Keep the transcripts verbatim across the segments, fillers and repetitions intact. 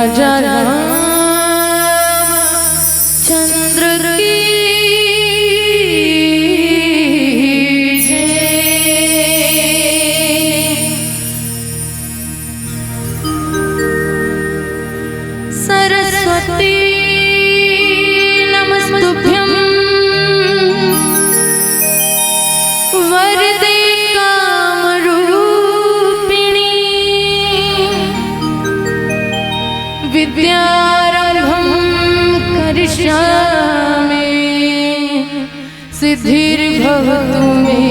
राजा रामचंद्र की जय। सरस्वती नमस्तुभ्यं वरदे कामरूपिणी। विद्यारंभं करिष्यामि सिद्धिर्भवतु मे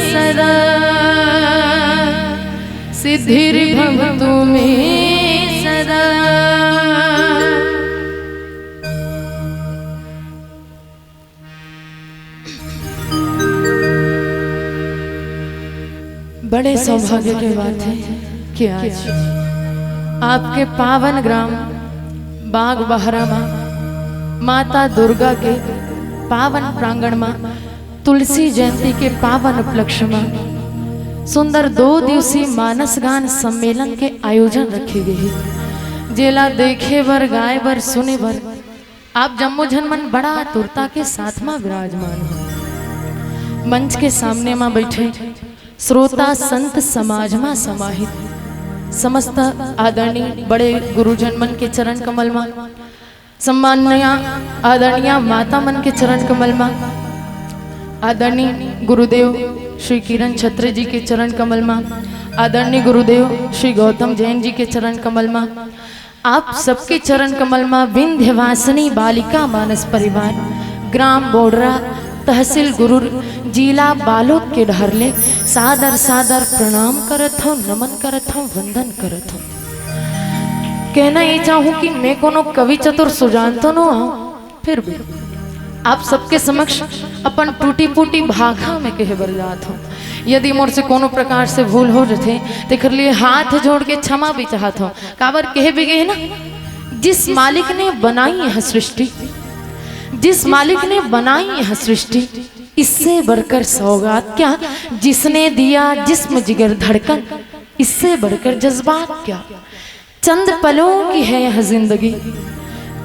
सदा। सिद्धिर्भवतु मे सदा। बड़े सौभाग्य के बात है कि आज आपके पावन ग्राम बाग बहरा मा माता दुर्गा के पावन प्रांगण मा तुलसी जयंती के पावन उपलक्ष्य मा सुंदर दो दिवसीय मानस गान सम्मेलन के आयोजन रखे गे हे, जेला देखे बर, गाए बर, सुने बर आप जम्मो झन मन बड़ा आतुरता के साथ मा विराजमान हो। मंच के सामने मा बैठे श्रोता संत समाज मा समाहित समस्त आदरणीय बड़े गुरुजन मन के चरण कमल मा, सम्माननीय आदरणीय माता मन के चरण कमल मा, आदरणीय गुरुदेव श्री किरण छत्र जी के चरण कमल मा, आदरणीय गुरुदेव श्री गौतम जैन जी के चरण कमल मा, आप सबके चरण कमल मा विंध्यवासिनी बालिका मानस परिवार, ग्राम बोडरा, तहसील गुरूर, जिला बालोद के डहर ले सादर सादर प्रणाम करत हौं, नमन करत हौं, वंदन करत हौं। कहना ये चाहूँ कि मैं कोनो कवि चतुर सुजान तो नो हौं, फिर भी आप सबके समक्ष अपन टूटी फूटी भाखा में कहे बर जात हौं। यदि मोर से कोनो प्रकार से भूल हो जथे, तेकर लिए हाथ जोड़ के क्षमा भी चाहत हौं। काबर कहे भी गे हे ना, जिस मालिक ने बनाई यह सृष्टि, जिस मालिक ने बनाई यह सृष्टि, इससे बढ़कर सौगात क्या, जिसने दिया जिस्म जिगर धड़कन, इससे बढ़कर जज्बात क्या। चंद पलों की है यह जिंदगी,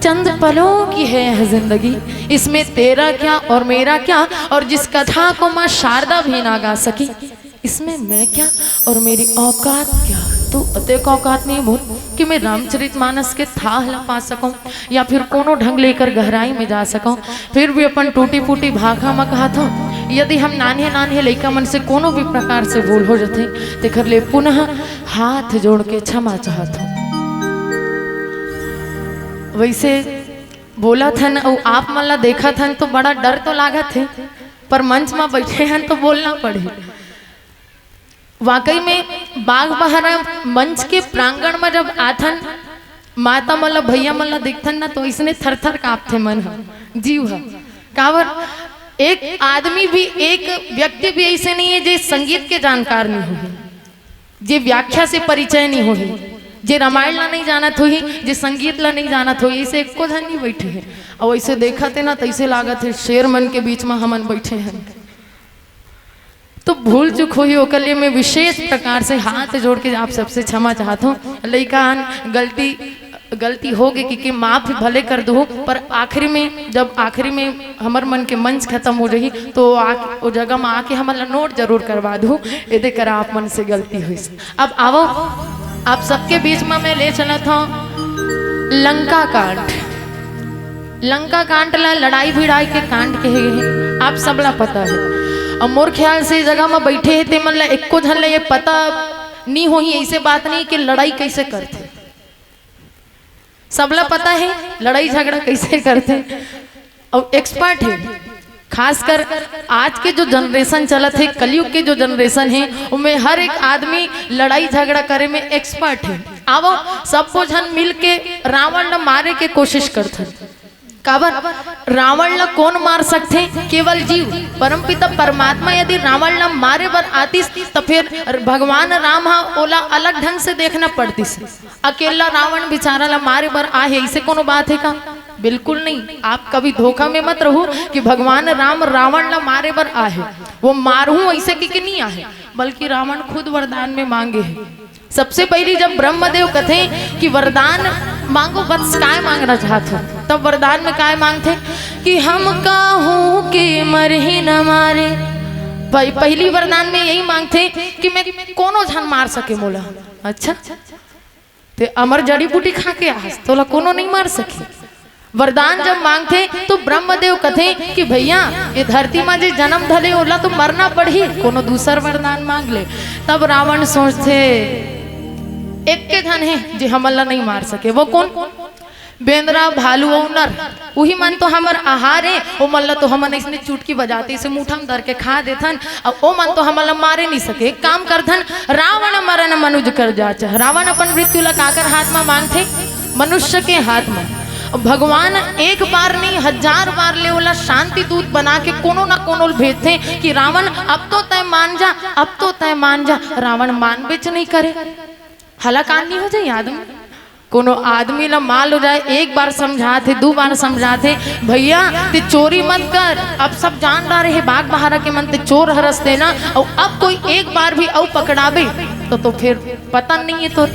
चंद पलों की है यह जिंदगी, इसमें तेरा क्या और मेरा क्या, और जिस कथा को माँ शारदा भी ना गा सकी, इसमें मैं क्या और मेरी औकात क्या। तो अतेक औकात नहीं मोर कि मैं रामचरित मानस के थाह ला पा सकूं या फिर कोनो ढंग लेकर गहराई में जा सकूं। फिर भी अपन टूटी फूटी भाखा म कहत हौं, यदि हम नान्हे नान्हे लइका मन से कोनो भी प्रकार से भूल हो जथे, तेकर ले पुनः हाथ जोड़ के क्षमा चाहत हौं। वैसे बोलत हन अउ आप मन ला देखत हन तो बड़ा डर तो लागत हे, पर मंच म बैठे हन तो बोलना पड़ही। वाकई में बाग बहरा मंच के प्रांगण में जब आथन, माता मन ला, भैया मन ला देखथन ना, तो इसने थर थर कांपथे मन ह, जीव ह। काबर, एक आदमी भी, एक व्यक्ति भी ऐसे नहीं है जे संगीत के जानकार नहीं होही, जे व्याख्या से परिचय नहीं होही, जे रामायण ला नहीं जानत होही, जे संगीत ला नहीं जानत होही, ऐसे एको झन नहीं बैठे हे। अउ ऐसे देखत हे ना, तैसे लागत हे शेर मन के बीच में हमन बैठे हैं। तो भूल चूक होही, ओकर लिए मैं विशेष प्रकार से हाथ जोड़ के आप सबसे क्षमा चाहत हौं। लइका हन, गलती, गलती हो गे कि, कि माफ भले कर दो, पर आखिरी में, जब आखिरी में हमर मन के मंच खत्म हो जाही, तो आ, ओ जगह में आके हमन ला नोट जरूर करवा दो, एदे कर आप मन से गलती होइस। अब आवो, आप सबके बीच में मैं ले चलत हौं लंका कांड। लंका कांड ला लड़ाई भिड़ाई के कांड कहे गे हे, आप सब ला पता हे। अब मोर ख्याल से जगह में बैठे हे ते मन ला एको झन ला ये पता नहीं होही, ऐसे बात नहीं कि लड़ाई कैसे करथे। सबला पता हे लड़ाई झगड़ा कैसे करथे, अउ एक्सपर्ट हे। खासकर आज के जो जनरेशन चलत हे, कलयुग के जो जनरेशन हे, उमे हर एक आदमी लड़ाई झगड़ा करे में एक्सपर्ट हे। आवो, सबो झन मिल के रावण ला मारे के कोशिश करथन। काबर, रावण ला कौन मार सकथे? केवल जीव। परमपिता परमात्मा यदि रावण ला मारे बर आतिस, त फिर भगवान राम हा ओला अलग ढंग से देखना पड़तिस। अकेला रावण बेचारा ला मारे बर आहे, ऐसे कोनो बात हे का? बिल्कुल नहीं। आप कभी धोखा में मत रहो कि भगवान राम रावण ला मारे बर आहे, वो मारहूं ऐसे कि, कि नहीं आहे, बल्कि रावण खुद वरदान में मांगे हे। सबसे पहली जब ब्रह्मदेव कथे कि वरदान मांगो वत्स, काय मांगना चाहत हो? तब वरदान में काय मांगथे कि हम काहू के मरही न मारे। पह-, पहली वरदान में यही मांगथे कि मैं कोनो झन मार सके मोला। अच्छा, ते अमर जड़ी बूटी खा के आस, तोला कोनो नहीं मार सके। वरदान जब मांगथे तो ब्रह्मदेव कथे कि भैया, ये धरती मा जे जन्म धले ओला तो मरना पड़ही, कोनो दूसर वरदान मांग ले। तब रावण सोचथे, एक के झन हे जे हमन ला नहीं मार सके, वो कोन? बेंदरा, भालू अउ नर, उही मन तो हमर आहार हे। ओ मन ला तो हमन अइसने चुटकी बजाते से मुठा म धर के खा देथन, अउ ओ मन तो हमन ला मारे नहीं सके। एक काम करथन, रावण मरन मनुज कर जाच। रावण अपन मृत्यु ला काकर हाथ मा मांगथे? मनुष्य के हाथ मा। भगवान एक बार नहीं, हजार बार ले ओला शांति दूत बना के कोनो ना कोनो ल भेजथे कि रावण, अब तो तय मान जा, अब तो तय मान जा। रावण मानबेच नहीं करे। हलाकान नहीं हो जाए आदमी। कोनो आदमी ला माल हो जाए, एक बार समझाथे, दू बार समझाथे, भैया ते चोरी मत कर, अब सब जान डारे हे बाग बहारा के मन, ते चोर हरस तेला, अउ अब कोई एक बार भी अउ पकड़ाबे तो, तो फिर पता नहीं है तो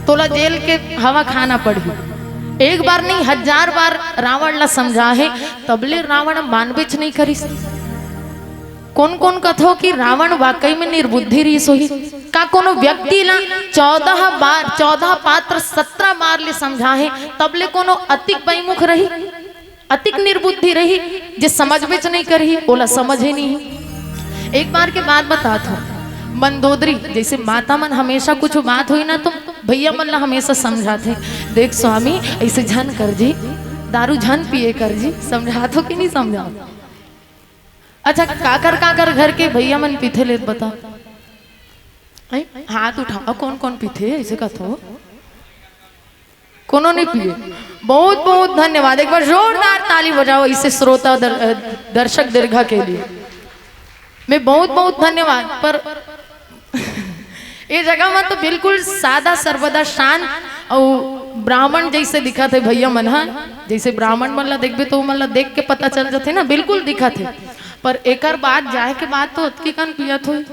तोला जेल के हवा खाना पड़ही। एक बार नहीं, हजार बार रावण ला समझा हे, तबले रावण मानबेच नहीं करिस। कोन कोन कथो कि रावण वाकई में निर्बुद्धि रहिस होही? का कोनो व्यक्ति ला चौदह बार, चौदह पात्र सत्रह बार ले समझा हे, तबले कोनो अतिक बैमुख रही, अतिक निर्बुद्धि रही, जे समझबेच नहीं करही, ओला समझे नहीं। एक बार के बात बतात हूँ, मंदोदरी जैसे माता मन हमेशा कुछ बात होई ना तो भैया मन ला हमेशा समझाथे, देख स्वामी, ऐसे झन कर जी, दारू झन पिए कर जी, समझात हो कि नहीं समझात? अच्छा, काकर काकर घर के भैया मन पीथे ले बता? हैं? हाथ उठाओ, कौन कौन पीथे? ऐसे कथो। कोनो नहीं पिए। बहुत बहुत धन्यवाद, एक बार जोरदार ताली बजाओ इसे श्रोता दर-, अ, दर्शक दीर्घा के लिए। मैं बहुत बहुत धन्यवाद। पर ये जगह में तो बिल्कुल सादा सर्वदा शांत अउ ब्राह्मण जैसे दिखत हे भैया मन ह। जैसे ब्राह्मण मन ला देखबे तो मन ला देख के पता चल जाथे ना, बिल्कुल दिखत हे। पर एकर बाद जाए के बाद तो अतकी कन पियत होही।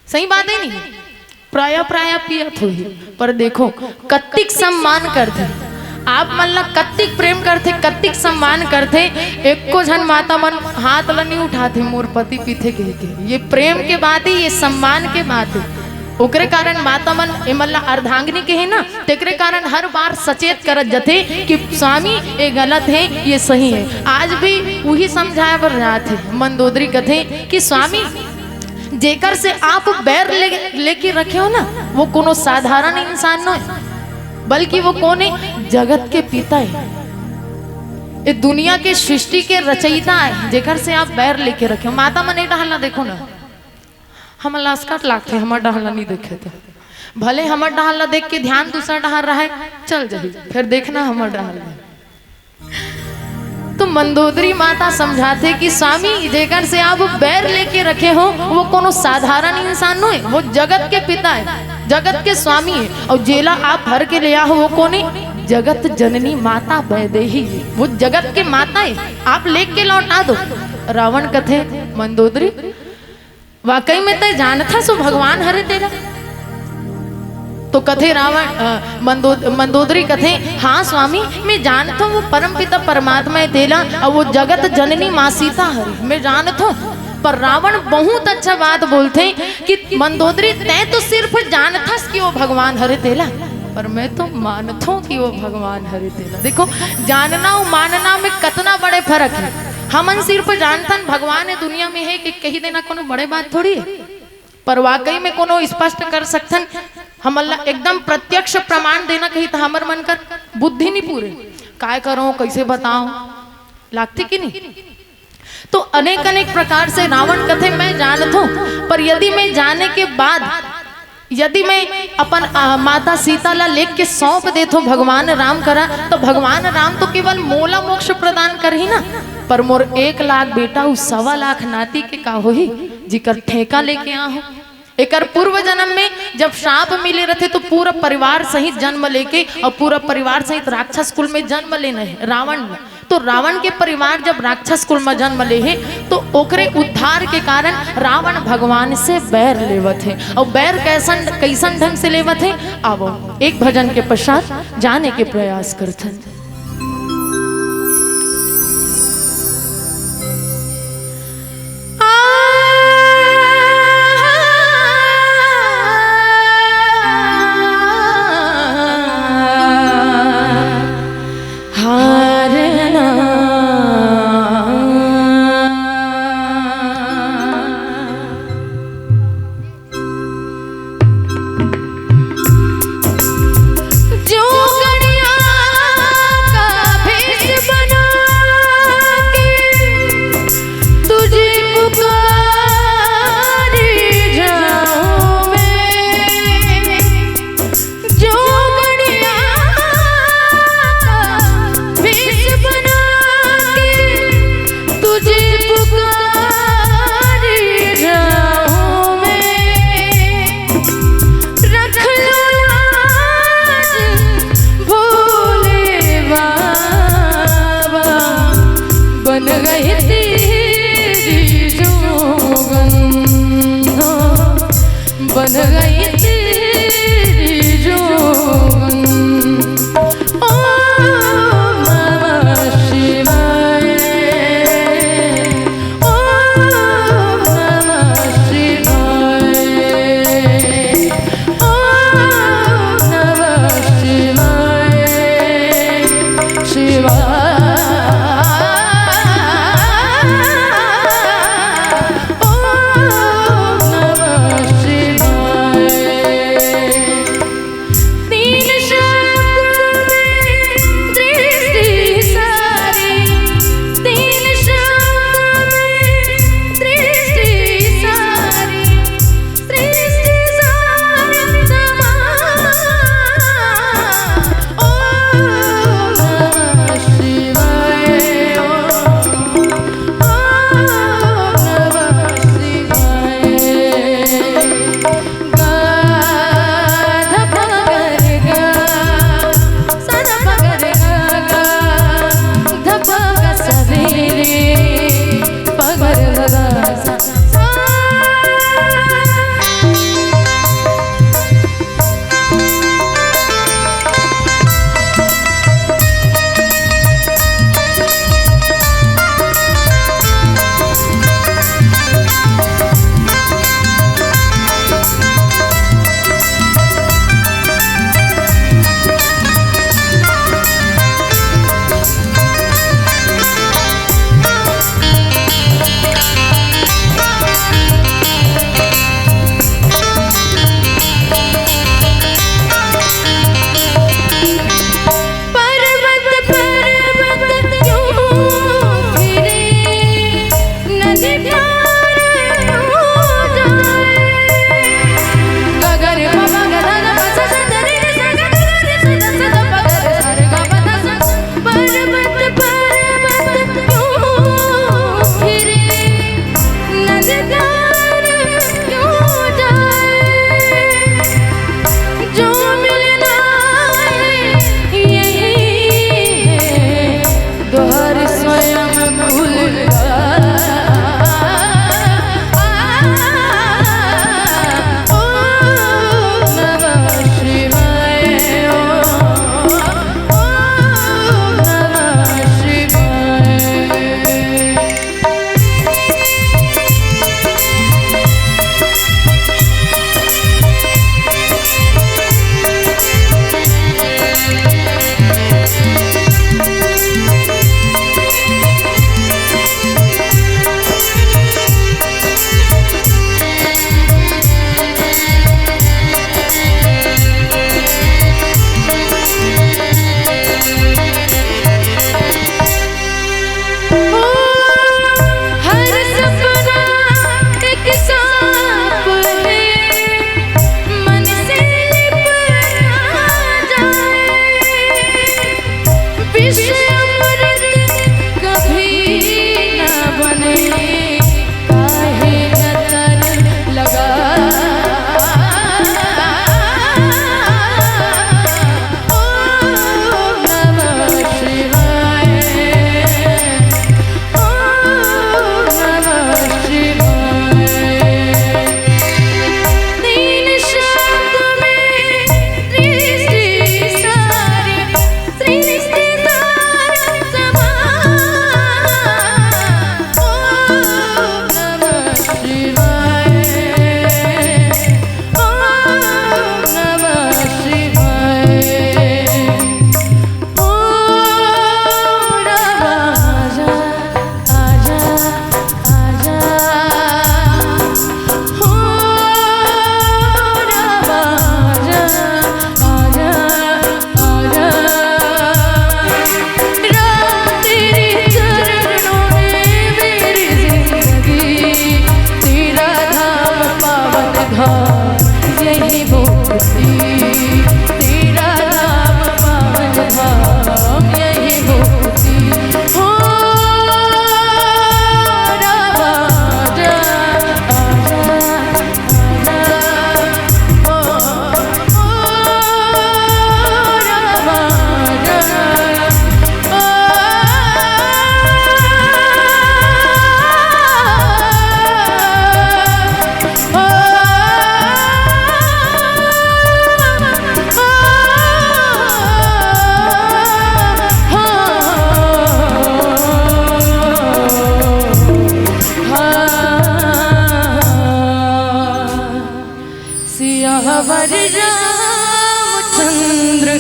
सही बात है नहीं? प्राय प्राय पियत होही। पर देखो, कत्तिक सम्मान करथे, आप मन ला कत्तिक प्रेम करथे, कत्तिक सम्मान करथे। एको झन माता मन हाथ ला नहीं उठाथे, मोर पति पीथे कह के। ये प्रेम के बात है, ये सम्मान के बात है। ओकरे कारण माता मन एमन ला अर्धांगिनी कहे ना, तेकरे कारण हर बार सचेत करत जथे कि स्वामी, ये गलत है, ये सही है। आज भी वही समझाए बर जात हे। मंदोदरी कथे कि स्वामी, जेकर से आप बैर ले, लेके रखे हो ना, वो कोनो साधारण इंसान नोय, बल्कि वो कोन हे? जगत के पिता हे, ये दुनिया के सृष्टि के रचयिता हे, जेकर से आप बैर लेके रखे हो। माता मन ए डहर ला देखो ना, हमन ला असकट लागथे, हमर डहर ला नहीं देखे तो। भले हमर डहर ला देख के ध्यान दूसरा डहर रहे, चल जाही, फिर देखना हमर डहर ला। तो मंदोदरी माता समझाथे कि स्वामी, जेकर से आप बैर लेके रखे हो, वो कोनो साधारण इंसान नोय, वो जगत के पिता हे, जगत के स्वामी हे, अउ जेला आप हर के ले आहो, वो कोन हे? जगत जननी माता वैदेही, वो जगत के माता हे, आप लेके लौटा दो। रावण कथे, मंदोदरी, वाकई में तय जानथस वो भगवान हरे तेला? तो कथे रावण, अ, मंदो-, मंदोदरी कथे, हाँ स्वामी, मैं जानथों वो परमपिता परमात्मा हे तेला, अउ वो जगत जननी माँ सीता हरे, मैं जानथों। पर रावण बहुत अच्छा बात बोलथे कि मंदोदरी, तय तो सिर्फ जानथस कि वो भगवान हरे तेला, पर मैं तो मानथों कि वो भगवान हरे तेला। देखो, जानना अउ मानना में कतना बड़े फर्क हे। हमन सिर्फ जानथन भगवान ए दुनिया में हे कि कही देना कोनो बड़े बात थोड़ी हे। पर वाकई में कोनो स्पष्ट कर सकथन, हमन ला एकदम प्रत्यक्ष प्रमाण देना कही त हमर मन कर बुद्धि नहीं पूरे। काय करो, कैसे बताओ, लागथे कि नहीं? तो अनेक अनेक प्रकार से रावण कथे, मैं जानथों, पर यदि मैं जाने के बाद यदि मैं अपन, आ, माता सीता ला लेख के सौंप देथों भगवान राम करा, तो भगवान राम तो केवल मोला मोक्ष प्रदान करही ना, पर मोर एक लाख बेटा, उ सवा लाख नाती के का होही, जिकर ठेका लेके आहो। एकर पूर्व जन्म में जब श्राप मिले रथे, तो पूरा परिवार सहित जन्म लेके अउ पूरा परिवार सहित राक्षस कुल में जन्म लेना हे रावण में। तो रावण के परिवार जब राक्षस कुल में जन्म ले हे, तो ओकरे उद्धार के कारण रावण भगवान से बैर लेवत हे। अउ बैर कैसन, कैसन ढंग से लेवत हे, आवो एक भजन के पश्चात जाने के प्रयास करथन।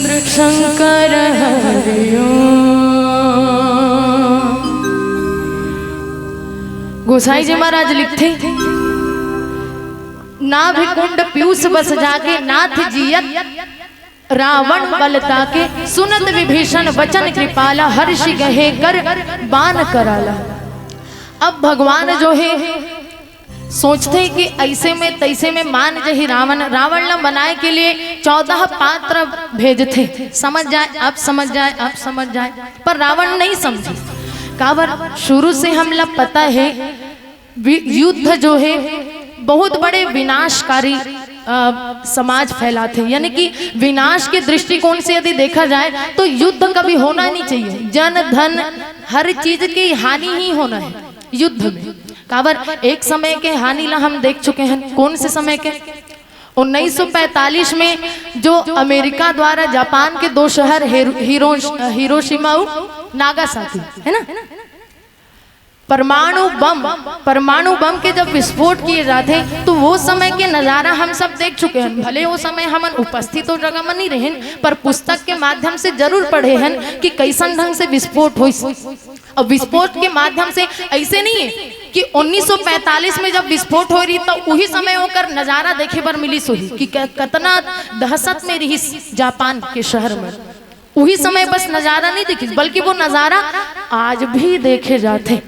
शंकर हरिओ। गोसाई जी महाराज लिखथे, नाभि कुंड पीयूष बस जाके, नाथ जियत रावण बल ताके, सुनत विभीषण वचन कृपाला, हर्षि गहे कर बान कराला। अब भगवान जो है सोचथे कि ऐसे में तैसे में मान जही रावण, रावण ला मनाए के लिए चौदह पात्र भेजथे, समझ जाए, अब समझ जाए, अब समझ जाए, पर रावण नहीं समझे। काबर, शुरू से हमला पता है, वि-, युद्ध जो है बहुत बड़े विनाशकारी, अ, समाज फैलाथे, यानी कि विनाश के दृष्टिकोण से यदि देखा जाए तो युद्ध कभी होना नहीं चाहिए। जन धन हर चीज की हानि ही होना है युद्ध में। काबर, एक समय के हानि ला हम देख चुके हैं। कौन से समय के? उन्नीस सौ पैंतालीस में जो अमेरिका द्वारा जापान के दो शहर हेरो-, हिरो-, हिरोशिमा और नागासाकी, है ना, परमाणु बम, परमाणु बम के जब विस्फोट किए जाथे, तो वो समय के नजारा हम सब देख चुके हैं। भले वो समय हमन उपस्थित हो जगह में नहीं रहेन, पर पुस्तक के माध्यम से जरूर पढ़े हैं कि कैसन ढंग से विस्फोट होइस। अब विस्फोट के माध्यम से ऐसे नहीं है कि उन्नीस सौ पैंतालीस में जब विस्फोट हो रही, तो उही समय ओकर नजारा देखे बर मिलिस होही कि क-, कतना दहशत में रहिस जापान के शहर में। उही समय बस नजारा नहीं देखिस, बल्कि वो नजारा आज भी देखे जाथे,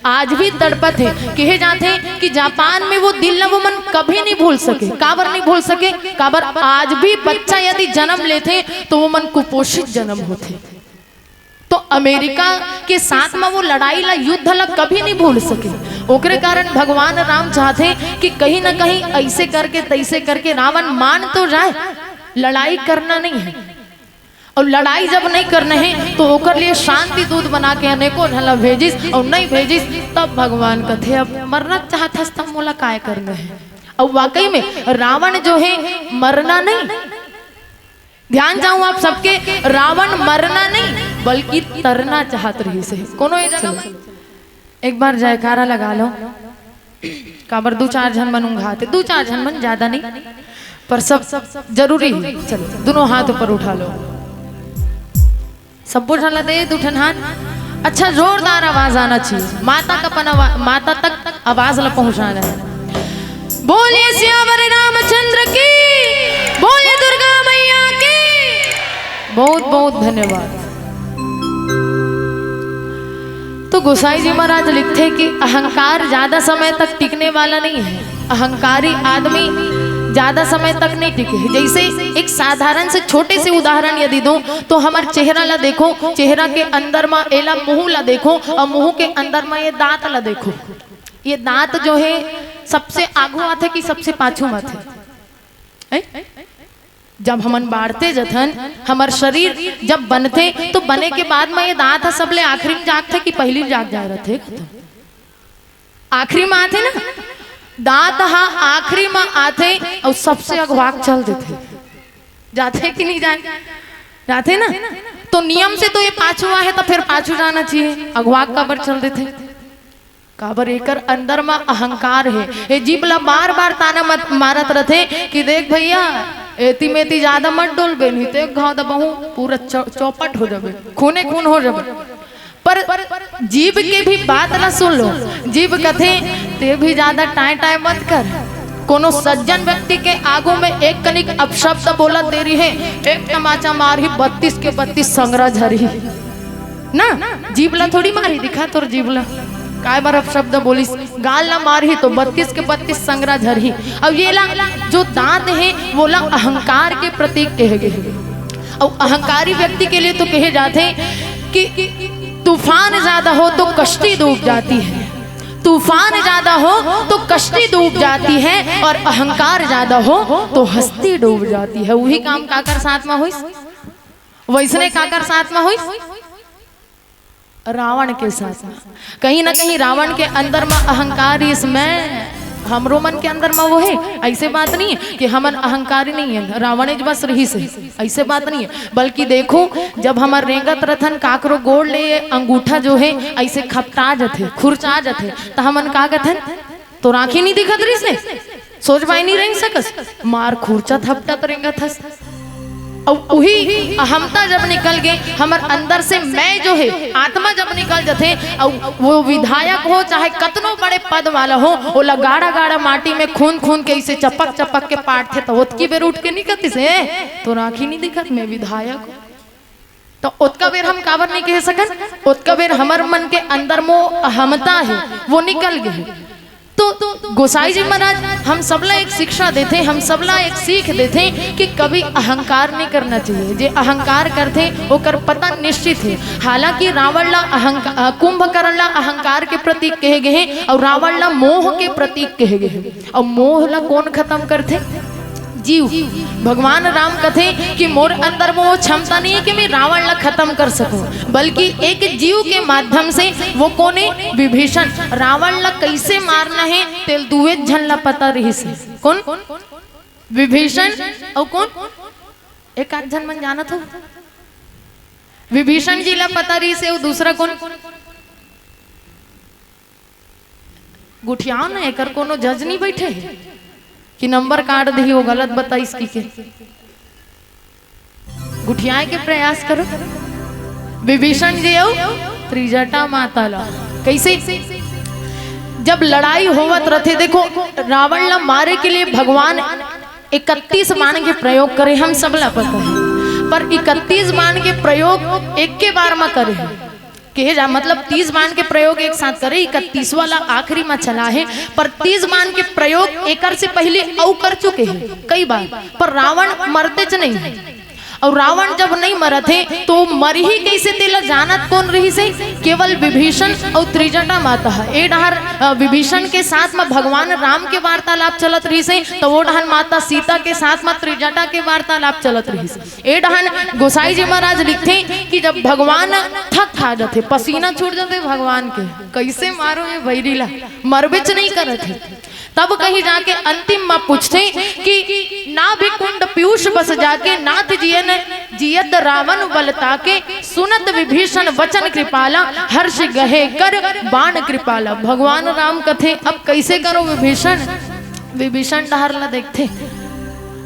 आज भी तड़पत है। कहे जाथे कि जापान में वो दिन ला वो मन कभी नहीं भूल सके। काबर नहीं भूल सके? काबर आज भी बच्चा यदि जन्म लेथे तो वो मन कुपोषित जन्म होथे। तो अमेरिका के साथ में वो लड़ाई ला, युद्ध ला कभी नहीं भूल सके। ओकरे कारण भगवान राम चाहथे कि कहीं ना कहीं ऐसे करके, तैसे करके रावण मान तो जाए, लड़ाई करना नहीं है। और लड़ाई जब नहीं करना है तो ओकर लिए शांति दूत बना के अनेकों झन ला भेजिस, और नहीं भेजिस तब भगवान कथे, अब मरना चाहत हस तब मोला काय करना है। और वाकई में रावण जो है मरना नहीं, ध्यान जाऊं आप सबके, रावण मरना नहीं बल्कि तरना चाहत रहिस हे। कोनो एक झन एक बार जयकारा लगा लो, काबर दू चार झन मन उंघाते, दू चार झन मन, ज्यादा नहीं, पर सब जरूरी है। चलो, दोनों हाथ ऊपर उठा लो, सब्बो झन ला दे दू ठन हाथ। अच्छा, जोरदार आवाज आना चाहिए, माता का अपन आवा-, माता तक आवाज ला पहुंचाना है। बोलिए सियावर रामचंद्र की, बोलिए दुर्गा मैया की। बहुत बहुत धन्यवाद। तो गोसाई जी महाराज लिखते हैं कि अहंकार ज्यादा समय तक टिकने वाला नहीं है। अहंकारी आदमी ज्यादा समय तक नहीं टिके। जैसे एक साधारण से छोटे से उदाहरण यदि दूं तो हमार चेहरा ला देखो, चेहरा के अंदर मा एला मुंह ला देखो और मुंह के अंदर मा ये दांत ला देखो। ये दांत जो है सबसे आगू आथे कि सबसे पाछू मा आथे? हैं? जब हमन बाढ़ते जथन, हमर शरीर जब बनथे, तो बने के बाद म ये दांत ह सबले आखिरी म जागथे कि पहिली म जाग जाए रथे? आखिरी म आथे ना, दांत ह आखिरी म आथे अउ सबसे अगवाक चल देथे। जाथे कि नहीं जाए? जाथे ना। तो नियम से तो ये पाछू आहे, तो फिर पाछू जाना चाहिए, अगवाक काबर चल देथे? काबर एकर अंदर म अहंकार हे। ये जीभ ला बार-बार ताना मत, मारत रथे कि देख भैया, एती मेती ज्यादा मत डोलबे, नहीं तो एक घाव दबाहूं, पूरा चौ-, चौपट हो जाबे, खूने खून हो जाबे। पर जीभ के भी बात ला सुन लो। जीभ कथे, "ते भी ज्यादा टाय टाय मत कर।" कोनो सज्जन व्यक्ति के आगू में एक कनिक अपशब्द बोलत देरी हे, एक तमाचा मारही, बत्तीस के बत्तीस संगरा झरही। ना, जीभ ला थोड़ी मारही, दिखा तोर जीभ ला। काय बर अपशब्द बोलिस, गाल ला मारही तो बत्तीस के बत्तीस संगरा झरही। अउ ये ला जो दांत हे, वो ला अहंकार के प्रतीक कहे गे हे। अउ अहंकारी व्यक्ति के लिए तो कहे जाथे कि तूफान ज्यादा हो तो कश्ती डूब जाती है, तूफान ज्यादा हो तो कश्ती डूब जाती है, और अहंकार ज्यादा हो तो हस्ती डूब जाती है। वही काम काकर साथ में होइस? वैसने काकर साथ में होइस? रावण के साथ में। कहीं ना कहीं रावण के अंदर में अहंकार, इसमें हमरो मन के अंदर में वो हे। ऐसे बात नहीं है कि हमन अहंकारी नहीं है, रावण बस रहिस हे, ऐसे बात नहीं है। बल्कि देखो, जब हमर रेंगत रथन काकरो गोड़ ले अंगूठा जो हे ऐसे खपटा जथे, खुरचा जथे, त हमन का कथन? तोर आँखी नहीं दिखत रहिस हे, सोझ बाय नहीं रेंग सकस, मार खुरचत हपटत रेंगत हस। अउ उही अहमता जब निकल गे, हमर अंदर से मैं जो हे, आत्मा जब निकल जथे, अउ वो विधायक हो चाहे कतनो बड़े पद वाला हो, ओला गाड़ा गाड़ा माटी में खून खून के इसे चपक चपक के पाटथे, त ओतकी बेर उठ के नहीं कहिस, "ए, तोर आँखी नहीं दिखत, मैं विधायक हूँ।" त ओतका बेर हम काबर नहीं कह सकन? ओतका बेर हमर मन के अंदर में अहमता हे, वो निकल गे हे। तो गोसाई जी महाराज हम सबला एक शिक्षा देथे, हम सबला एक सीख देथे कि कभी अहंकार नहीं करना चाहिए। जे अहंकार करथे, ओकर पतन निश्चित हे। हालांकि रावण ला अहंका-, अ, कुंभकर्ण ला अहंकार के प्रतीक कहे गए हे अउ रावण ला मोह के प्रतीक कहे गए हे। अउ मोह ला कौन खत्म करथे? जीव। भगवान राम कथे कि मोर अंदर में वो क्षमता नहीं है कि मैं रावण ला खत्म कर सकूं, बल्कि एक जीव के माध्यम से वो कोने? विभीषण। रावण ला कैसे मारना है, तेला दुए झन ला पता रहिस हे। कौन? विभीषण। अउ कौन? एक आध झन मन जानत हो? विभीषण जी ला पता रहिस हे, अउ दूसरा कौन? गुठियाओ ना, एकर कोनो जज नहीं बैठे हे कि नंबर काट दही, वो गलत बताइस कहिके। गुठियाए के प्रयास करो। विभीषण जी अउ त्रिजटा माता ला कैसे, जब लड़ाई होवत रथे, देखो, रावण ला मारे के लिए भगवान इकतीस बाण के प्रयोग करे, हम सबला पता है, पर इकतीस बाण के प्रयोग एक के बार में करे। कहे जा, मतलब, तीस बाण के प्रयोग एक साथ करे, इकतीसवां ला आखिरी में चला है, पर तीस बाण के प्रयोग एकर से पहले अउ कर चुके हैं कई बार, पर रावण मरतेच नहीं है। अउ रावण जब नहीं मरत हे, तो मरही कैसे, तेला जानत कौन रहिस हे? केवल विभीषण अउ त्रिजटा माता ह। ए डहर, अ, विभीषण के साथ में भगवान राम के वार्तालाप चलत रहिस हे, तो वो डहर माता सीता के साथ में त्रिजटा के वार्तालाप चलत रहिस हे। ए डहन गोसाई जी महाराज लिखथे कि जब भगवान थक खा जाथे, पसीना छूट जाथे भगवान के, कैसे मारो ये बैरी ला, मरबेच नहीं करत हे। तब कहीं जाके अंतिम में पूछथे कि नाभि कुंड पीयूष बस जाके, नाथ जियन जियत रावण बल ताके, सुनत विभीषण वचन कृपाला, हर्ष गहे कर बाण कृपाला। भगवान राम कथे, अब कैसे करो विभीषण? विभीषण डहर ला देखथे,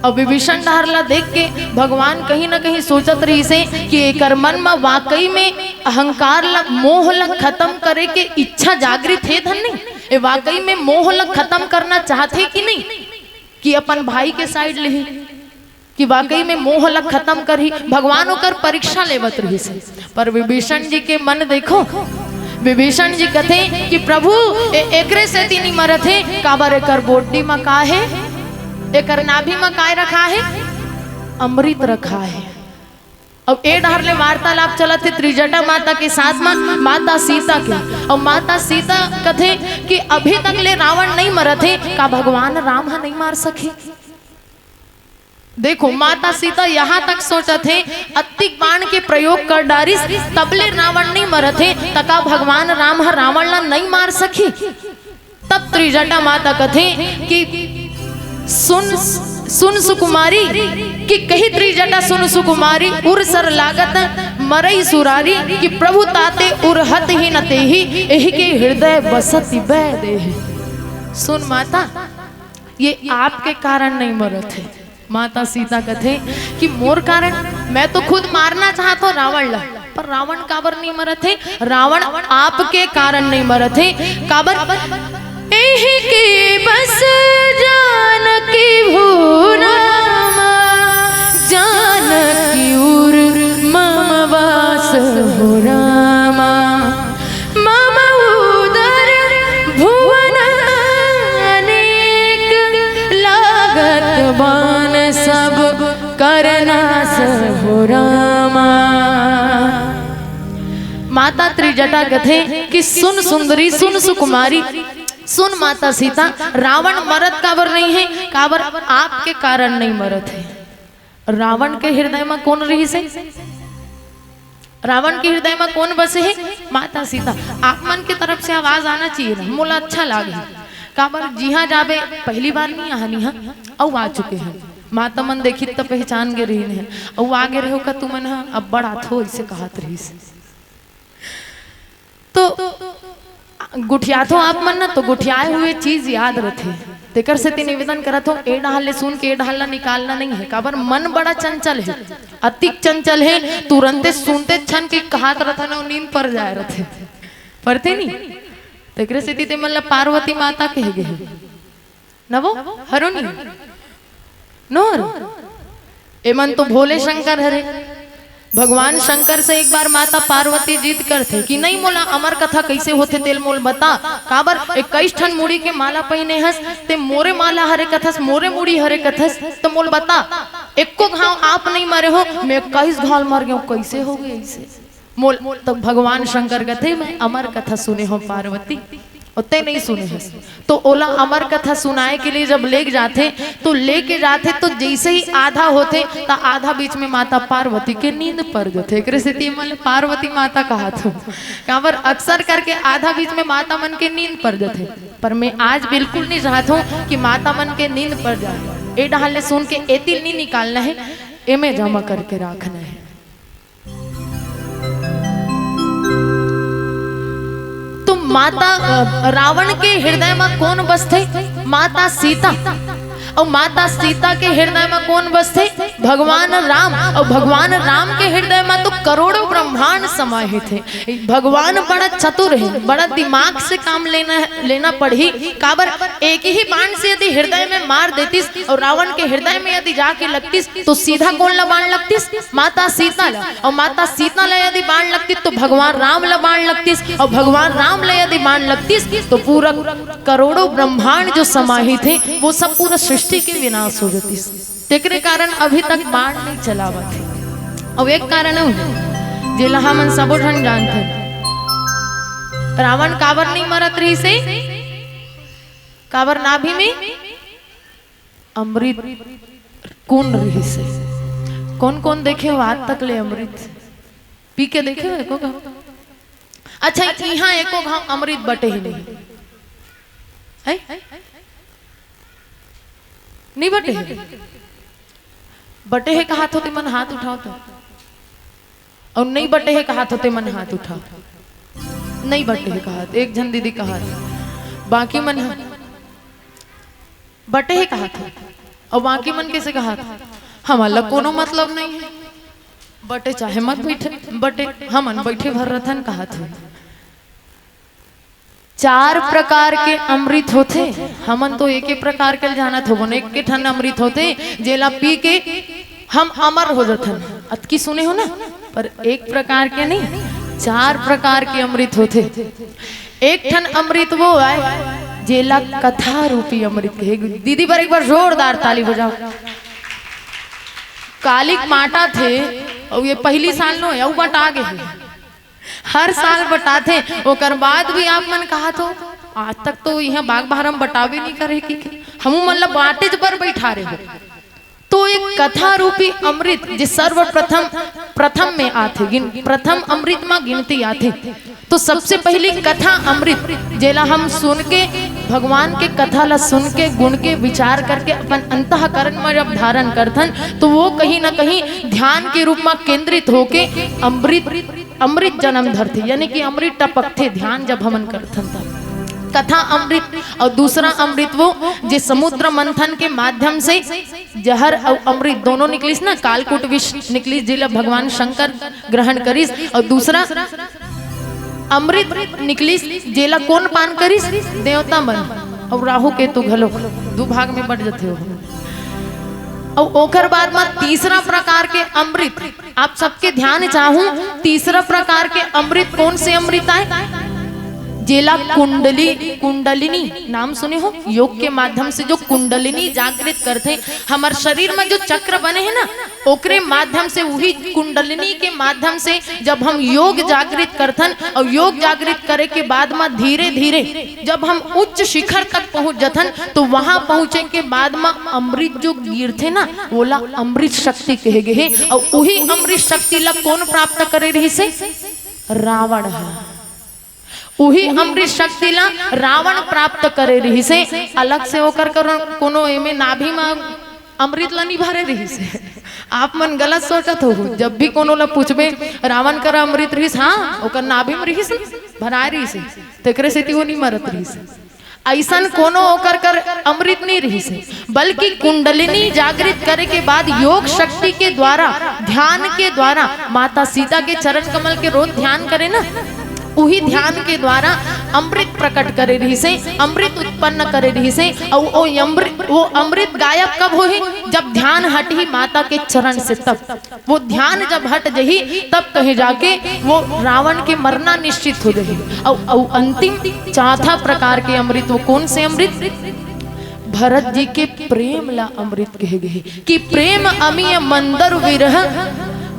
अउ विभीषण डहर ला देख के भगवान कहीं ना कहीं सोचत रहिस हे कि एकर मन म वाकई में अहंकार ला, मोह ला खत्म करे के इच्छा जागृत हे धन नहीं, ए वाकई में मोह ला खत्म करना चाहथे कि नहीं, कि अपन भाई के साइड लेही, कि वाकई में मोह ला खत्म करही। भगवान ओकर परीक्षा लेवत रहिस हे। पर विभीषण जी के मन देखो, विभीषण जी कथे कि प्रभु, ए-, एकरे सेती नहीं मरत हे, काबर एकर body म का हे, एकर नाभि म काय रखा हे? अमृत रखा हे। अब ए डहर ले वार्तालाप चलत हे त्रिजटा माता के साथ म माता सीता के। अब माता सीता कथे कि अभी तक ले रावण नहीं मरत हे, का भगवान राम ह नहीं मार सके? देखो, माता सीता यहाँ तक सोचत हे, अतिक बाण के प्रयोग कर डारिस, तब ले रावण नहीं मरत हे, त का भगवान राम ह रावण ला नहीं मार सके? तब त्रिजटा माता कथे कि सुन, सुन सुकुमारी, कि कही त्रिजटा सुन सुकुमारी, उर सर लागत मरई सुरारी, कि प्रभु ताते उर हत ही न तेही, एहि के हृदय बसति बह देही। सुन माता, ये आपके कारण नहीं मरत हे। माता सीता कथे कि मोर कारण, मैं तो खुद मारना चाहत हों रावण ला, पर रावण काबर नहीं मरत हे? रावण आपके कारण नहीं मरत हे। काबर? एहि के बस जानकी हो रामा, जानकी उर मम वास हो रामा। मम उदर भुवन अनेक, लागत बान सब करनास हो रामा। माता त्रिजटा कथे कि सुन सुंदरी, सुन सुकुमारी, सुन माता सीता, रावण मरत काबर नहीं हे? काबर? आपके कारण नहीं मरत हे। रावण के हृदय म कोन रहिस हे? रावण के हृदय म कोन बसे हे? माता सीता। आप मन के तरफ से आवाज आना चाहिए ना, मोला अच्छा लागे। काबर, जिहां जाबे, पहली बार नहीं आहन इहां, अउ आ चुके हे। माता मन देखित त पहचान गे रहिन हे, अउ आगे रहो का तुमन ह, अब्बड़ आथो, इसे कहत रहिस। तो गुठियाथो आप मन ना, तो गुठियाए हुए चीज याद रथे। तेकर सेती निवेदन करत हों, ए डहर ले सुन के ए डहर ला निकालना नहीं हे, काबर मन बड़ा चंचल हे। अतिक चंचल हे, तुरंते सुनते क्षण के कहात रथे ना, नींद पर जाए रथे। परथे नी? तेकरे सेती ते मन ला पार्वती माता कहे गे हे। नवो? हरो नी? नोर? एमन तो भोले शंकर हरे। भगवान शंकर से एक बार माता पार्वती जिद करथे कि नहीं, मोला अमर कथा कइसे होथे तेल मोल बता। काबर इक्कीस ठन मुड़ी के माला पहिने हस, ते मोरे माला हरे कथस, मोरे मुड़ी हरे कथस, त मोल बता। एको घाव आप नहीं मरे हो, मैं इक्कीस घाव मर गेंव, कइसे हो गे अइसे? मोल, त भगवान शंकर कथे, मैं अमर कथा सुने हों पार्वती, अउ ते नहीं सुने हस। तो ओला अमर कथा सुनाए के लिए जब लेके जाथे, तो लेके जाथे तो जइसे ही आधा होथे, त आधा बीच में माता पार्वती के नींद पर जथे। एकरे सेती मन पार्वती माता कहाथों। काबर अक्सर करके आधा बीच में माता मन के नींद पर जथे। पर मैं आज बिल्कुल नहीं चाहत हों कि माता मन के नींद पर जाए। ए डहर ले सुन के एती नहीं निकालना हे, एमे जमा करके राखना हे। तो माता, अ, रावण के हृदय म कोन बसथे? माता सीता। अउ माता सीता के हृदय म कोन बसथे? भगवान राम। अउ भगवान राम के हृदय म तो करोड़ों ब्रह्मांड समाहित हे। भगवान बड़ा चतुर हे, बड़ा दिमाग से काम लेना, लेना पड़ही। काबर एक ही बाण से यदि हृदय में मार देतिस अउ रावण के हृदय में यदि जाके लगतिस, तो सीधा कोन ला बाण लगतिस? माता सीता ला। अउ माता सीता ला यदि बाण लगतिस, तो भगवान राम ला बाण लगतिस। अउ भगवान राम ला यदि बाण लगतिस, तो पूरा करोड़ों ब्रह्मांड जो समाहित हे, वो सब पूरा सृष्टि के विनाश हो जतिस। तेकरे कारण अभी तक बाण नहीं चलावत हे। अउ एक कारण अउ हे, जेला हमन सबो झन जानथन, रावण काबर नहीं मरत रहिस हे? काबर नाभि में अमृत कुंड रहिस हे। कोन कोन देखे हो आज तक ले अमृत पी के देखे हो एको घाव? अच्छा, इहाँ एको घाव अमृत बटे हे नहीं, हे? नहीं बटे हे। बटे हे कहाथो ते मन हाथ उठाव तो। अउ नहीं बटे हे कहाथो ते मन हाथ उठाव। नहीं बटे हे कहात, एक झन दीदी कहात। बाकी मन ह बटे हे कहाथो। अउ बाकी मन कइसे कहात? हमन ला कोनो मतलब नहीं हे। बटे चाहे मत बइठे, बटे हमन बइठे भर रथन कहाथो। चार प्रकार के अमृत होथे, हमन तो एके प्रकार के जानत होबन। एके ठन अमृत होथे, जेला पी के हम अमर हो जथन। अतकी सुने हो ना? पर एक प्रकार के नहीं, चार प्रकार के अमृत होथे। एक ठन अमृत वो आय, जेला कथा रूपी अमृत कहे। दीदी बर एक बार जोरदार ताली बजाव। कालिक माटा थे, अउ ये पहिली साल नो हे, अउ बटा गे हे। हर साल बटाथे, ओकर बाद भी आप मन कहाथो, आज तक तो इहाँ बाग बहार म बटाबे नहीं करे कि हमू मन ला बांटेच बर बइठारे हो। तो एक कथा रूपी अमृत जे सर्वप्रथम, प्रथम में आथे, गिन-, प्रथम अमृत म गिनती आथे। तो सबसे पहिली कथा अमृत, जेला हम सुन के, भगवान के कथा ला सुन के, गुण के विचार करके अपन अंतःकरण म जब धारण करथन, तो वो कहीं ना कहीं ध्यान के रूप म केंद्रित होके अमृत अमृत जन्म धरथे, यानी कि अमृत टपकथे, ध्यान जब हमन करथन तब। कथा अमृत अउ दूसरा अमृत वो जे समुद्र मंथन के माध्यम से जहर अउ अमृत दोनों निकलिस ना, कालकूट विष निकलिस, जेला भगवान शंकर ग्रहण करिस। अउ दूसरा अमृत निकलिस, जेला कोन पान करिस? देवता मन। अउ राहु केतु घलो दू भाग में बट जथे हो। अउ ओकर बाद म तीसरा प्रकार के अमृत, आप सबके ध्यान चाहूं, तीसरा प्रकार के अमृत कोन से अमृत आय? जेला कुंडली, कुंडलिनी नाम सुने हो? योग के माध्यम से जो कुंडलिनी जागृत करथे, हमर शरीर म जो चक्र बने हे ना, ओकरे माध्यम से, उही कुंडलिनी के माध्यम से जब हम योग जागृत करथन अउ योग जागृत करे के बाद म धीरे-धीरे जब हम उच्च शिखर तक पहुंच जथन, तो वहां पहुंचे के बाद म अमृत जो गिरथे ना, ओला अमृत शक्ति कहे गे हे। अउ उही अमृत शक्ति ला कोन प्राप्त करे रहिस हे? रावण ह। उही अमृत शक्ति ला रावण प्राप्त करे रहिस हे। अलग से ओकर करो-, कोनो एमे नाभि म अमृत ला नहीं भरे रहिस हे। आप मन गलत सोचत हो, जब भी कोनो ला पूछबे, "रावण करा अमृत रहिस?" हाँ, ओकर नाभि म रहिस, भराए रहिस हे, तेकरे सेती वो नहीं मरत रहिस हे। अइसन कोनो ओकर कर अमृत नहीं रहिस हे, बल्कि कुंडलिनी जागृत करे के बाद योग शक्ति के द्वारा, ध्यान के द्वारा माता सीता के चरण कमल के रोज ध्यान करे ना, उही ध्यान के द्वारा अमृत प्रकट करे रहिस हे, अमृत उत्पन्न करे रहिस हे। अउ ओ अमृत, वो अमृत गायब कब होही? जब ध्यान हटही माता के चरण से, तब। वो ध्यान जब हट जही, तब कहे जाके वो रावण के मरना निश्चित हो जही। अउ, अउ अंतिम चौथा प्रकार के अमृत, वो कौन से अमृत? भरत जी के प्रेम ला अमृत कहे गए कि प्रेम अमिय मंदर विरह,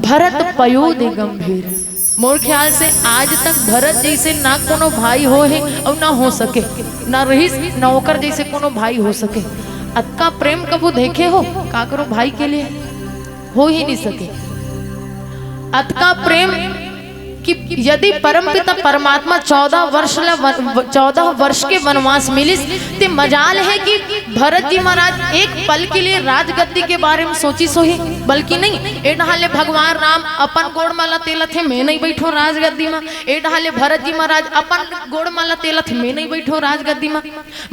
भरत पयो दे गंभीर। मोर ख्याल से आज तक भरत जैसे ना कोनो भाई हो हे अउ ना हो सके, ना रहिस, ना ओकर जैसे कोनो भाई हो सके। अतका प्रेम कभू देखे हो काकरो भाई के लिए? हो ही नहीं सके। अतका प्रेम कि यदि परमपिता परमात्मा चौदह वर्ष ला वन, चौदह वर्ष के वनवास मिलिस, ते मजाल हे कि भरत जी महाराज एक पल के लिए राजगद्दी के बारे में सोचिस होही, बल्कि नहीं, ए डहाले भगवान राम अपन गोड़ म ला तेलत हे, मैं नहीं बैठो राजगद्दी म। ए डहाले भरत जी महाराज अपन गोड़ म ला तेलत हे, मैं नहीं बैठो राजगद्दी म।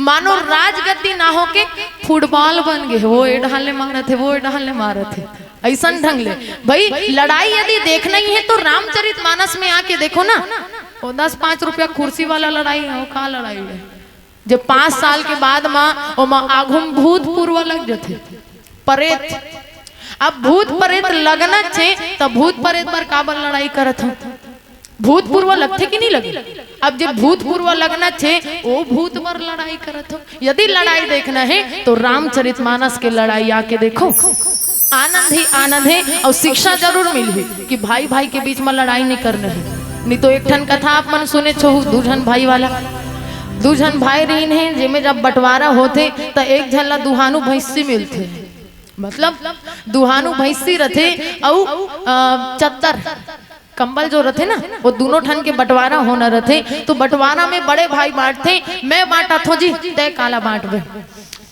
मानो राजगद्दी ना होके फुटबॉल बन गे, वो ए डहाले मारत हे, वो ए डहाले मारत हे। अइसन ढंग ले भाई, लड़ाई यदि देखना ही है तो रामचरित मानस में आके देखो ना, वो दस पाँच रुपया कुर्सी वाला लड़ाई है, वो का लड़ाई है? जब पाँच साल के बाद मा, ओमा आघू म भूत पूर्व लग जथे, परेत। अब भूत परेत लगना छे, त भूत परेत बर काबर लड़ाई करत हो? भूत पूर्व लगथे कि नहीं लगे? अब जब भूत पूर्व लगना छे, ओ भूत बर लड़ाई करत हो। यदि लड़ाई देखना है तो रामचरित मानस के लड़ाई आके देखो। आनंद ही आनंद है अउ शिक्षा जरूर मिलही कि भाई भाई के बीच में लड़ाई नहीं करना है। नहीं तो एक ठन कथा आप मन सुनेच होहू, दू झन भाई वाला। दू झन भाई रहिन हे, जेमे जब बंटवारा होथे त एक झन ला दुहानू भैंसी मिलथे, मतलब दुहानू भैंसी रथे अउ, अ, चद्दर, कंबल जो रथे ना, वो दूनों ठन के बंटवारा होना रथे। तो बंटवारा में बड़े भाई बांटथे, मैं बांटत हों जी, तय काला बांटबे।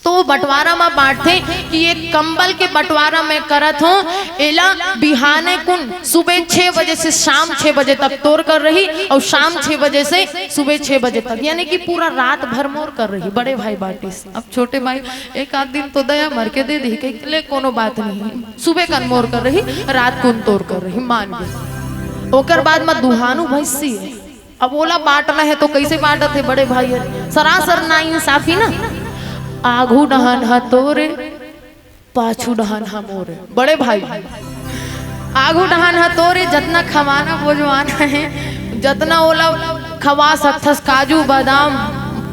तो वो बंटवारा में बांटथे कि ये कंबल के बंटवारा मैं करत हों, एला बिहाने कुन सुबह छह बजे से शाम छह बजे तक तोर कर रही अउ शाम छह बजे से सुबह छह बजे तक, यानी कि पूरा रात भर मोर कर रही। बड़े भाई बांटिस, अब छोटे भाई एक आध दिन तो दया मर के दे दी, कहि ले कोनो बात नहीं, सुबह कन मोर कर रही, रात कुन तोर कर रही, मान गे। ओकर बाद म दुहानू भैंसी हे, अब ओला बांटना हे तो कइसे बांटत हे बड़े भाई हर? सरासर नाइंसाफी ना। आघू डहन ह तोरे, पाछू डहन ह मोरे। बड़े भाई, आघू डहन ह तोरे, जतना खवाना बोजवाना हे, जतना ओला खवा सकथस, काजू बादाम,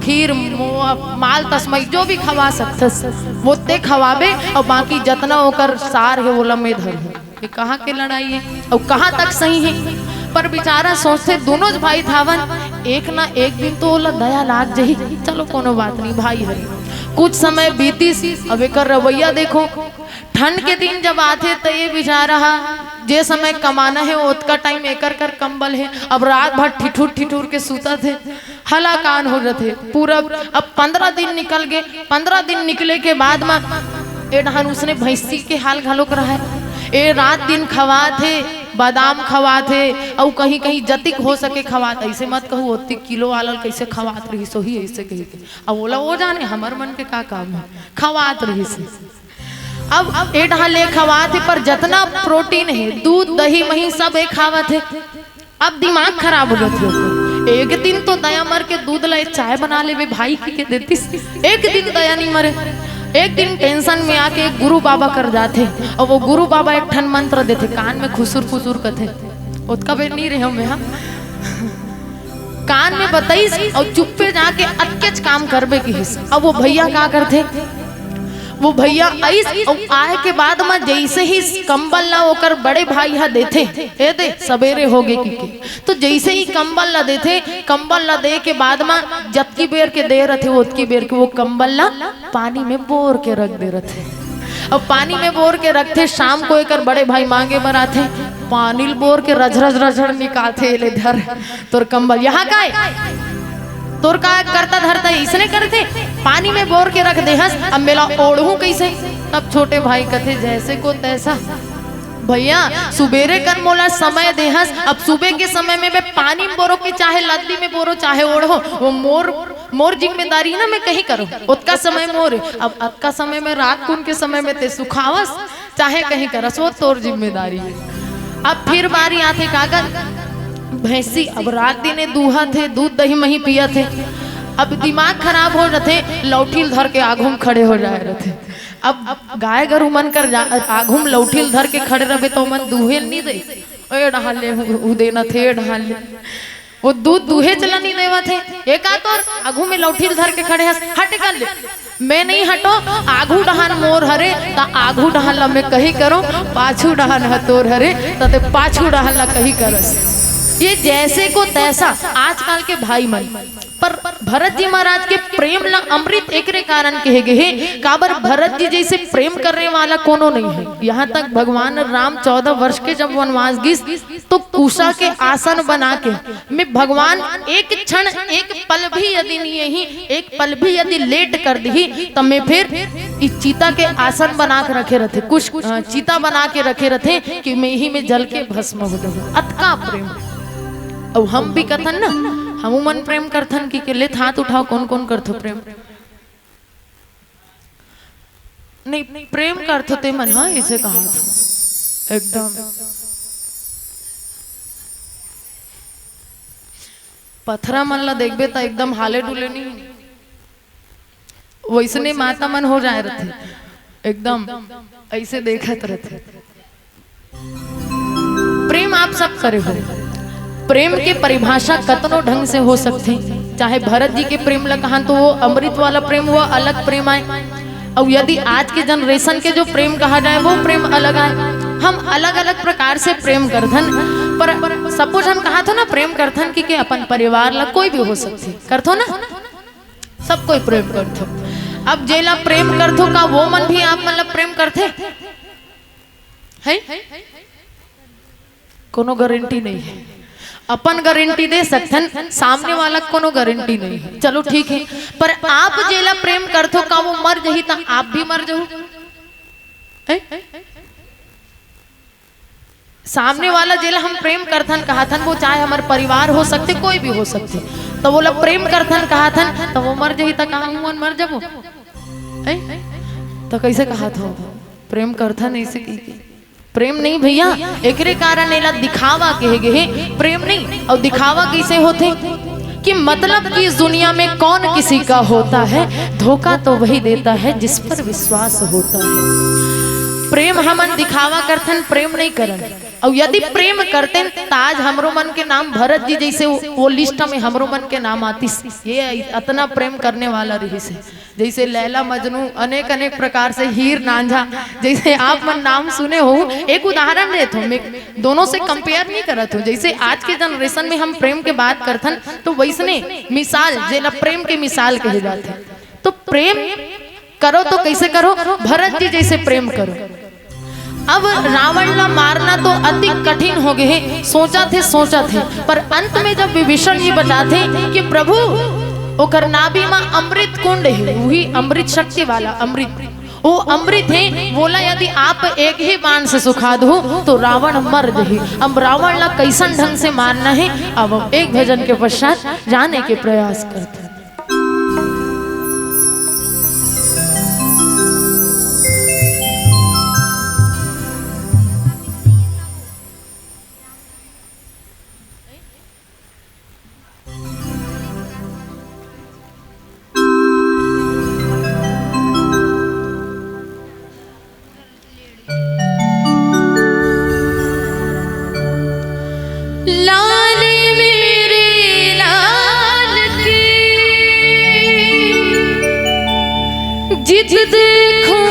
खीर, मोआ, माल तसमई, जो भी खवा सकथस, वो ते खवाबे, अउ बाकी जतना ओकर सार हे, ओला मैं धरहूं। ये कहाँ के लड़ाई हे अउ कहाँ तक सही हे? पर बिचारा सोचथे, दूनों भाई थावन, एक ना एक दिन तो ओला दया लाग जही। चलो कोनो बात नहीं, भाई हरे। कुछ समय बीतिस, अब एकर रवैया देखो। ठंड के दिन जब आथे त ये बिचारा हा, जे समय कमाना हे ओतका टाइम एकर कर कंबल हे, अब रात भर ठिठुर ठिठुर के सुतत हे। हलाकान हो रथे पूरा। अब पंद्रह दिन निकल गे, पंद्रह दिन निकले के बाद म ए डहन उसने भैंसी के हाल घलोक रहय। ए रात दिन खवात हे, बादाम खवात हे, अउ कहीं कहीं जतिक हो सके खवात, अइसे मत कहू ओतिक किलो वाला ल कइसे खवात रहिस होही, अइसे कहिके। अब ओला ओ जाने, हमर मन के का काम हे, खवात रहिस हे। अब ए डहन ले खवात हे, पर जतना प्रोटीन हे, दूध, दही, मही सब ए खावत हे। अब दिमाग खराब हो जाथे ओकर। एक दिन तो दया मर के दूध ला चाय बना लेबे भाई कहिके देतिस। एक दिन दया नहीं मरे। एक दिन टेंशन में आके एक गुरु बाबा कर जाथे, अउ वो गुरु बाबा एक ठन मंत्र देथे, कान में खुसुर फुसुर कथे। ओतका बेर नहीं रहे मैं, हाँ। कान में बताइस अउ चुप्पे जाके अतकेच काम करबे किहिस। अब वो भैया का करथे, वो भैया आइस अउ आए के बाद म जइसे ही कंबल ला ओकर बड़े भाई ह देथे, ए दे, सबेरे हो गे कहिके। तो जइसे ही कंबल ला देथे, कंबल ला दे के बाद म जतकी बेर के दे रथे, ओतकी बेर के वो कंबल ला पानी में बोर के रख दे रथे। अब पानी में बोर के रखथे, शाम को एकर बड़े भाई मांगे बर आथे, पानी ल बोर के रझरझ रझड़ निकालथे, "ए ले धर तोर कंबल, यहाँ काय?" तोर का करता धरता है, इसने करथे, पानी में बोर के रख देहस, अब मेला ओढ़हूं कइसे? तब छोटे भाई कथे, "जैसे को तैसा।" भैया, सुबेरे कर मोला समय देहस, अब सुबह के समय में मैं पानी में बोरो के चाहे लद्दी में बोरो, चाहे ओढ़ो, वो मोर मोर जिम्मेदारी ना, मैं कहीं करूँ। ओतका समय मोर, अब अतका समय में, रात कुन के समय में ते सुखावस, चाहे कहीं करस, वो तोर जिम्मेदारी है। अब फिर बारी आथे काकर, भैंसी अब रात दिन ए दूहत हे, दूध दही मही पियत हे। अब दिमाग खराब हो जाथे, लौठिल धर के आघू में खड़े हो जाए रहथे। अब गाय गरु मन कर जा-, आघू में लौठिल धर के खड़े रहबे तो मन दूहे नहीं दे, ए डहान ले हु-, हु देना थे, ए डहान ले। वो दूध दूहे चला नहीं देवत हे। एका तोर आघू में लौठिल धर के खड़े हस, हट कर ले। मैं नहीं हटो, आघू डहान मोर हरे, त आघू डहान ला मैं कहीं करो, पाछू डहान ह तोर हरे, त ते पाछू डहान ला कहीं करस। ये जैसे को तैसा आजकल के भाई मन। पर भरत जी महाराज के प्रेम ला अमृत एकरे कारण कहे गे हे, काबर भरत जी जैसे प्रेम करने वाला कोनो नहीं है। यहाँ तक भगवान राम चौदह वर्ष के जब वनवास गिस, तो कुशा के आसन बना के, मैं भगवान एक क्षण, एक पल भी यदि नहीं यही, एक पल भी यदि लेट कर दी, तो मैं फिर इस चिता के आसन बना के रखे रहते, कुछ, अ, चिता बना के रखे रहते कि मैं यही में जल के भस्म हो जाऊँ। अतका प्रेम। अब हम भी कथन ना, हम मन प्रेम करथन कि के ले हाथ उठाओ, कौन कौन करथो प्रेम? नहीं, प्रेम करथो ते मन, हाँ, इसे कहा था एकदम। पथरा मन ला देखबे त एकदम हाले डुले नहीं, वैसने माता मन हो जाए रहते, एकदम ऐसे देखत रहते। प्रेम आप सब करे हो। प्रेम के परिभाषा कतनो ढंग से हो सकथे। चाहे भरत जी के प्रेम ला कहा तो वो अमृत वाला प्रेम, वो अलग प्रेम आए। और यदि आज के जनरेशन के जो प्रेम कहा जाए वो प्रेम अलग आए। हम अलग अलग प्रकार से प्रेम करथन। पर सब झन कहा थो ना प्रेम करथन कि के अपन परिवार ला, कोई भी हो सकथे, करथो ना, सब कोई प्रेम करथो। अब जेला प्रेम करथो का वो मन भी आप मन ला प्रेम करथे? है? कोनो गारंटी नहीं है। अपन गारंटी दे सकथन, सामने वाला कोनो गारंटी नहीं है। चलो ठीक है, पर आप जेला प्रेम करथो का वो मर जही त आप भी मर जाहू? हैं? सामने वाला जेला हम प्रेम करथन कहाथन, वो चाहे हमर परिवार हो सकथे, कोई भी हो सकथे, तो वोला प्रेम करथन कहाथन, तो वो मर जही त का हमन मर जबो? हैं? तो कैसे कहाथो? प्रेम करथन ऐसे की, की? प्रेम नहीं भैया, एकरे कारण एला दिखावा कहे गे हे, प्रेम नहीं। और दिखावा कैसे होथे कि मतलब कि इस दुनिया में कौन किसी का होता है, धोखा तो वही देता है जिस पर विश्वास होता है। प्रेम हमन दिखावा करथन, प्रेम नहीं करन। और यदि प्रेम करतेन त आज हमरो मन के नाम भरत जी जैसे वो, वो लिस्ट में हमरो मन के नाम आतिस। ये अतना प्रेम करने वाला रहिस हे। जैसे लैला मजनू, अनेक अनेक प्रकार से हीर नांझा, जैसे आप मन नाम सुने हो। एक उदाहरण देत हूँ मैं, दोनों से कंपेयर नहीं करत हूँ। जैसे आज के जनरेशन में हम प्रेम के बात करथन तो वैसने मिसाल, जेला प्रेम के मिसाल कहे जाथे। तो प्रेम करो तो कैसे करो, भरत जी जैसे प्रेम करो। अब रावण ला मारना तो अति कठिन हो गे हे, सोचथे सोचथे, पर अंत में जब विभीषण जी बताथे कि प्रभु ओकर नाभि मा अमृत कुंड हे, वही अमृत शक्ति वाला अमृत, वो अमृत हे, वोला यदि आप एक ही बाण से सुखा दो तो रावण मर जही। अब रावण ला कैसन ढंग से मारना हे, अब हम एक भजन के पश्चात जाने के प्रयास करते हैं। लाल मेरे लाल की, जित देखूं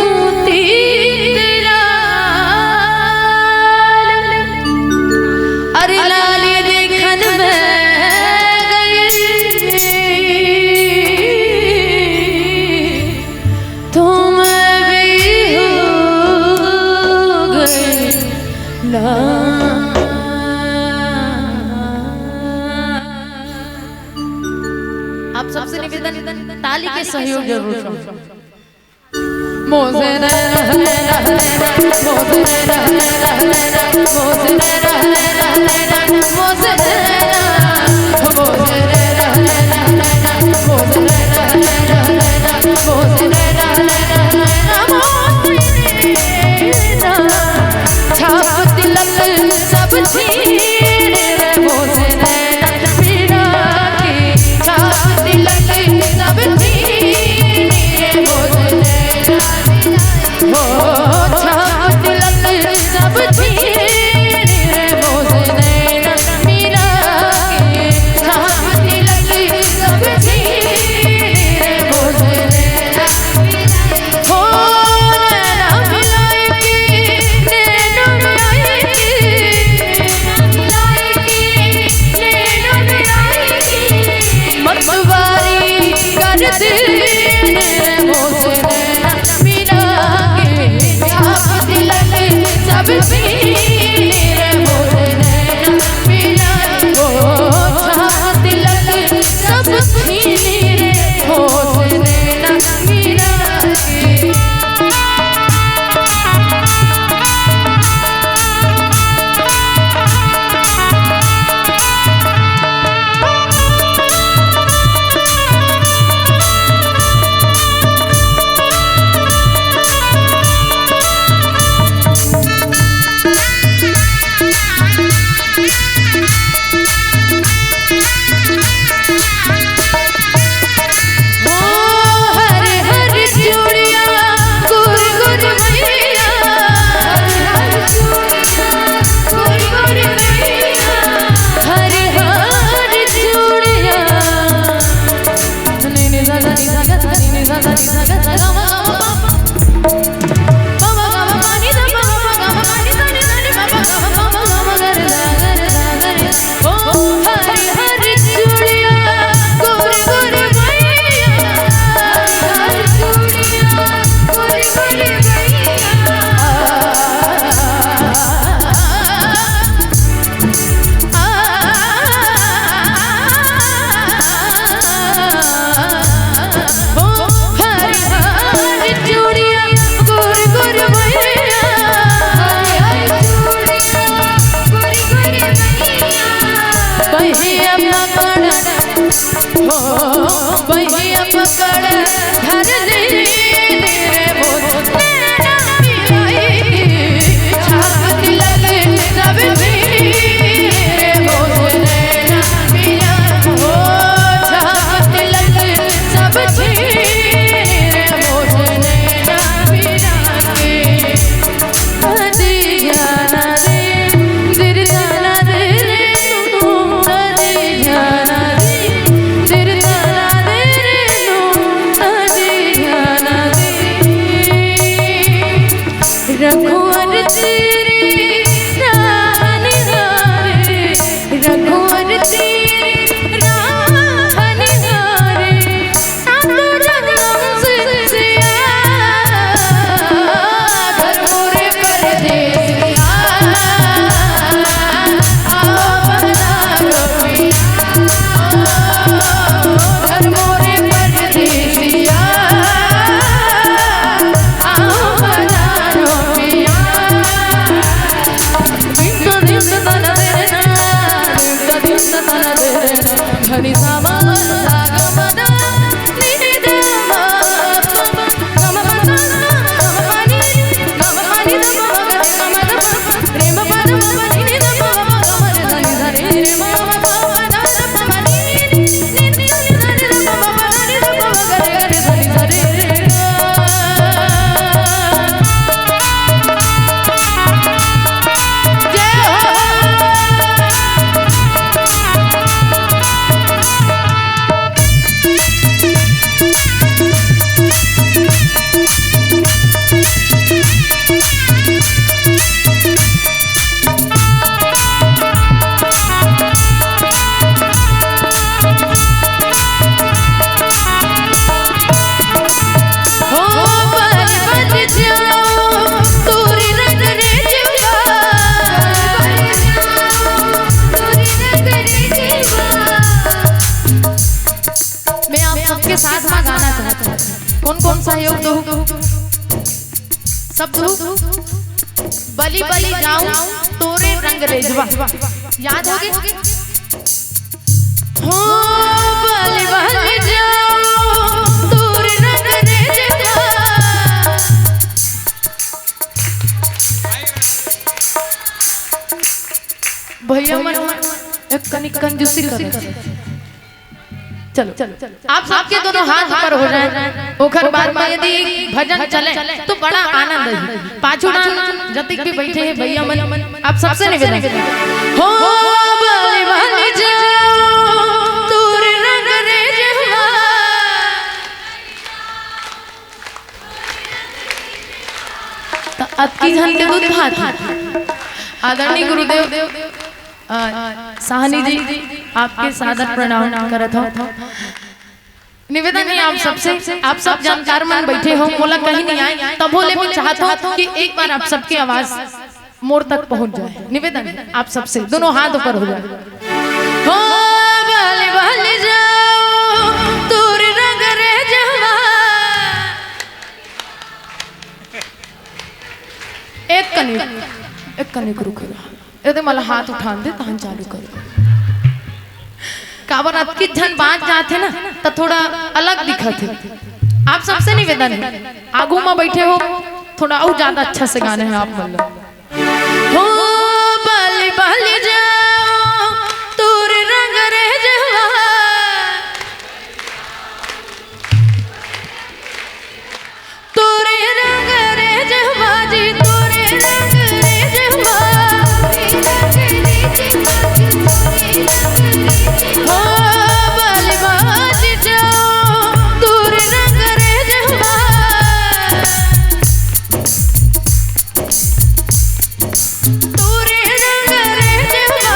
तीत लाल। अरे लाल देखन मैं गई, तो मैं भी हो गई ना। आप सबसे निवेदन, ताली के सहयोग जरूर करो। हो बहिया पकड़ धर ली रे मोर नैना मिलाई, छाक लग सब छीन रे मोर नैना मिलाई, हो छाक लग सब छीन रे मोर नैना मिलाई। रघुवर तेरी राह निहारे, रघुवर तेरी राह निहारे। मैं आप सबके साथ में गाना चाहता हूँ। कौन कौन सहयोग दो? सब दो। बलि बलि जाऊं तोरे रंग रेजवा। याद होगे? हो बलि बलि जाऊं तोरे रंग रेजवा। भैया मन एक कनिक कंजूसी कर। चलो, आप सबके दोनों हाथ ऊपर हो जाए। ओखर बाद में यदि भजन चले तो बड़ा आनंद है। पाछू डान जतिक भी बैठे हैं भैया मन, आप सबसे निवेदन। हो बलि बलि जाऊं तोरे रंग रेजवा। त अतकी झन के दूध भात। आदरणीय गुरुदेव, अ, साहनी जी, आपके सादर प्रणाम करत हो। निवेदन है आप सबसे, आप सब जानकार मन बैठे हो, मोला कहीं नहीं आए, तभो ले मैं चाहत हूँ कि एक बार आप सबके आवाज मोर तक पहुंच जाए। निवेदन है आप सबसे, दोनों हाथ ऊपर हो जाए। हो बलि बलि जाऊं तोरे रंग रेजवा। एक कनिक, एक कनिक रुक रहा। एदे मला हाथ उठान दे, तहन चालू कर। काबर अतकी झन बाँच जात हे ना, त थोड़ा अलग दिखत हे। आप सबसे निवेदन हे, आगू में बैठे हो, थोड़ा अउ ज्यादा अच्छा से गाना हे आप मन ला। हो बलि बलि जाऊं तोरे रंग रेजवा। तोरे रंग रेजवा जी, तोरे रंग रेजवा। हो बलि बलि जाऊं तोरे रंग रेजवा। तोरे रंग रेजवा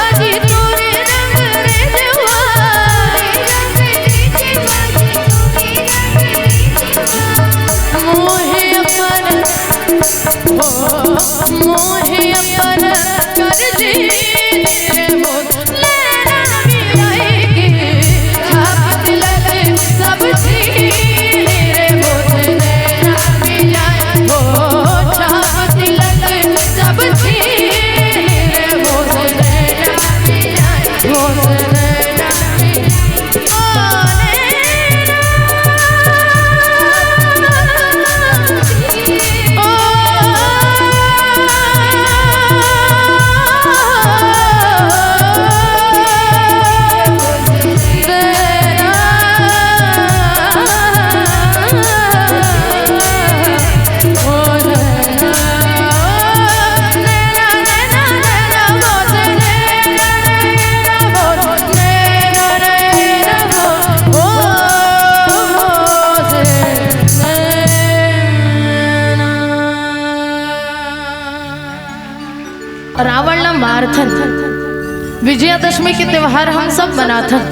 मारथन। विजयादशमी के त्योहार हम सब मनाथन।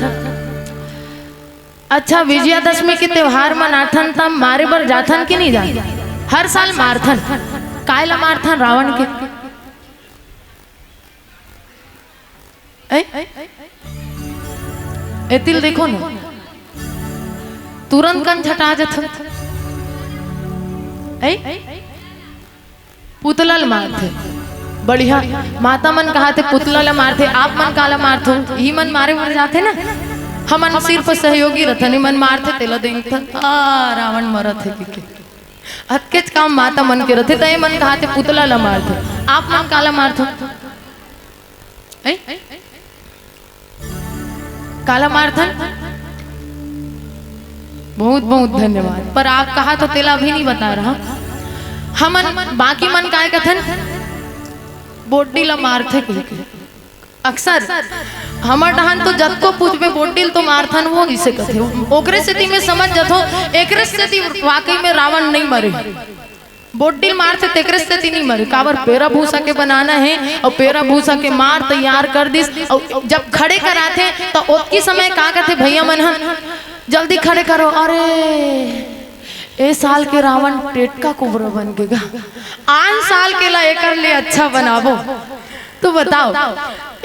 अच्छा, विजयादशमी के त्योहार मनाथन त मारे बर जाथन कि नहीं जाथन? हर साल मारथन। काय ला मारथन? रावण के। ए? एतिल देखो न, तुरंत कन छटा जथन। ए? पुतला ल मारथे। बढ़िया। माता मन कहाथे पुतला ल मारथे, आप मन काला मारथो? ई मन मारे मर जाथे ना। हमन सिर्फ सहयोगी रथन, ई मन मारथे तेला देखथन, आ, रावण मरत हे कहिके। अतकेच काम माता मन के रथे, त ए मन कहाथे पुतला ल मारथे। आप मन काला मारथो? ए? काला मारथन? बहुत बहुत धन्यवाद। पर आप कहा तो तेला अभी नहीं बता रहा। हमन बाकी मन काय कथन? बोड्डी ला मारथे कहिके। अक्सर हमर डहान तो जतको पूछबे बोड्डी ल तो मारथन, वो इसे कथे। ओकरे सेती में समझ जथो, एकरे सेती वाकई में रावण नहीं मरे। बोड्डी ल मारथे तेकरे सेती नहीं मरे, काबर पेरा भूसा के बनाना हे, अउ पेरा भूसा के मार तैयार कर दिस, अउ जब खड़े कराथे त ओतकी समय का कथे भैया मन ह, "जल्दी खड़े करो, अरे ए साल के रावण टेटका कुबरा बन गे गा, आन साल के ला एकर ले अच्छा बनाबो।" तो बताओ,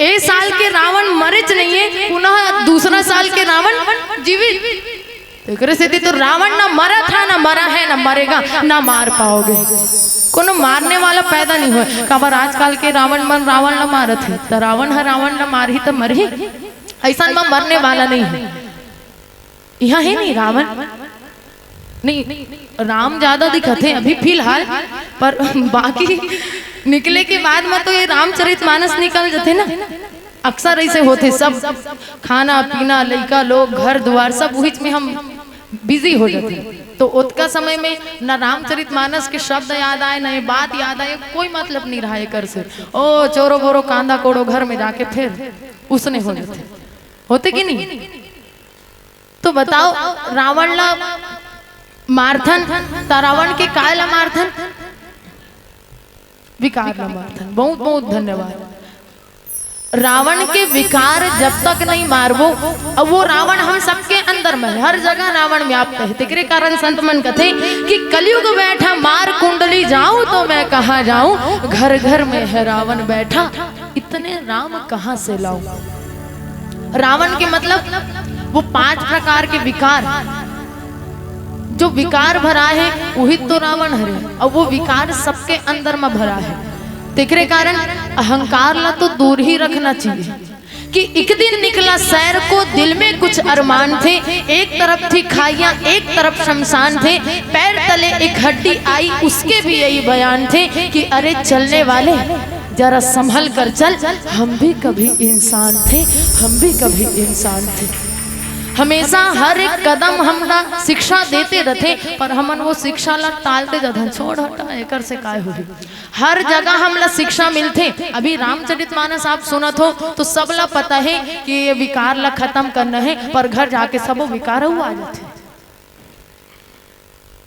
ए साल के रावण मरेच नहीं है, पुनः दूसरा साल के रावण जीवित। एकरे सेती तो रावण ना मरा था, ना मरा है, ना मरेगा, ना मार पाओगे। कोनो मारने वाला पैदा नहीं होय। काबर आजकल के रावण मन रावण ला मारत हे, त रावण ह रावण ला मारही त मरही, ऐसन म मरने वाला नहीं है। यहाँ है नहीं रावण, नहीं, राम ज्यादा दिखत हे अभी फिलहाल, पर बाकी निकले के बाद में तो ये रामचरितमानस निकल जथे ना। अक्सर ऐसे होथे, सब खाना पीना, लइका लोग, घर दुआर, सब उहिच में हम बिजी हो जाथे। तो ओतका समय में ना रामचरितमानस के शब्द याद आए, ना ये बात याद आए, कोई मतलब नहीं रहा एकर से। ओ चोरो बोरो कांदा कोड़ो घर में जाके फिर उसने हो जाथे, होथे कि नहीं? तो बताओ, रावण ला मारथन, त रावण के काय ला मारथन? विकार ला मारथन। बहुत बहुत धन्यवाद। रावण के विकार जब तक नहीं मारबो, अब वो रावण हम सबके अंदर में है, हर जगह रावण व्याप्त है। तेकरे कारण संत मन कथे कि कलयुग बैठा मार कुंडली जाऊं तो मैं कहां जाऊं, घर घर में है रावण बैठा, इतने राम कहां से लाऊं। रावण के मतलब वो पांच प्रकार के विकार, जो विकार भरा है, वही तो रावण हरे। और वो विकार सबके अंदर में भरा है। तेकरे कारण अहंकार ला तो दूर ही रखना चाहिए। कि एक दिन निकला सैर को, दिल में कुछ अरमान थे। एक तरफ थी खाइयां, एक तरफ शमशान थे। पैर तले एक हड्डी आई, उसके भी यही बयान थे कि अरे चलने वाले, जरा संभल कर चल, हम भी कभी इंसान थे, हम भी कभी इंसान थे। हमेशा हर एक कदम हमला शिक्षा देते रथे, पर हमन वो शिक्षा ला टालते जाथन, छोड़ हटा, एकर से काय होही। हर जगह हमला शिक्षा मिलथे। अभी रामचरितमानस आप सुनत हो तो सबला पता है कि ये विकार ला खत्म करना है, पर घर जाके सबो विकार अउ आ जाथे,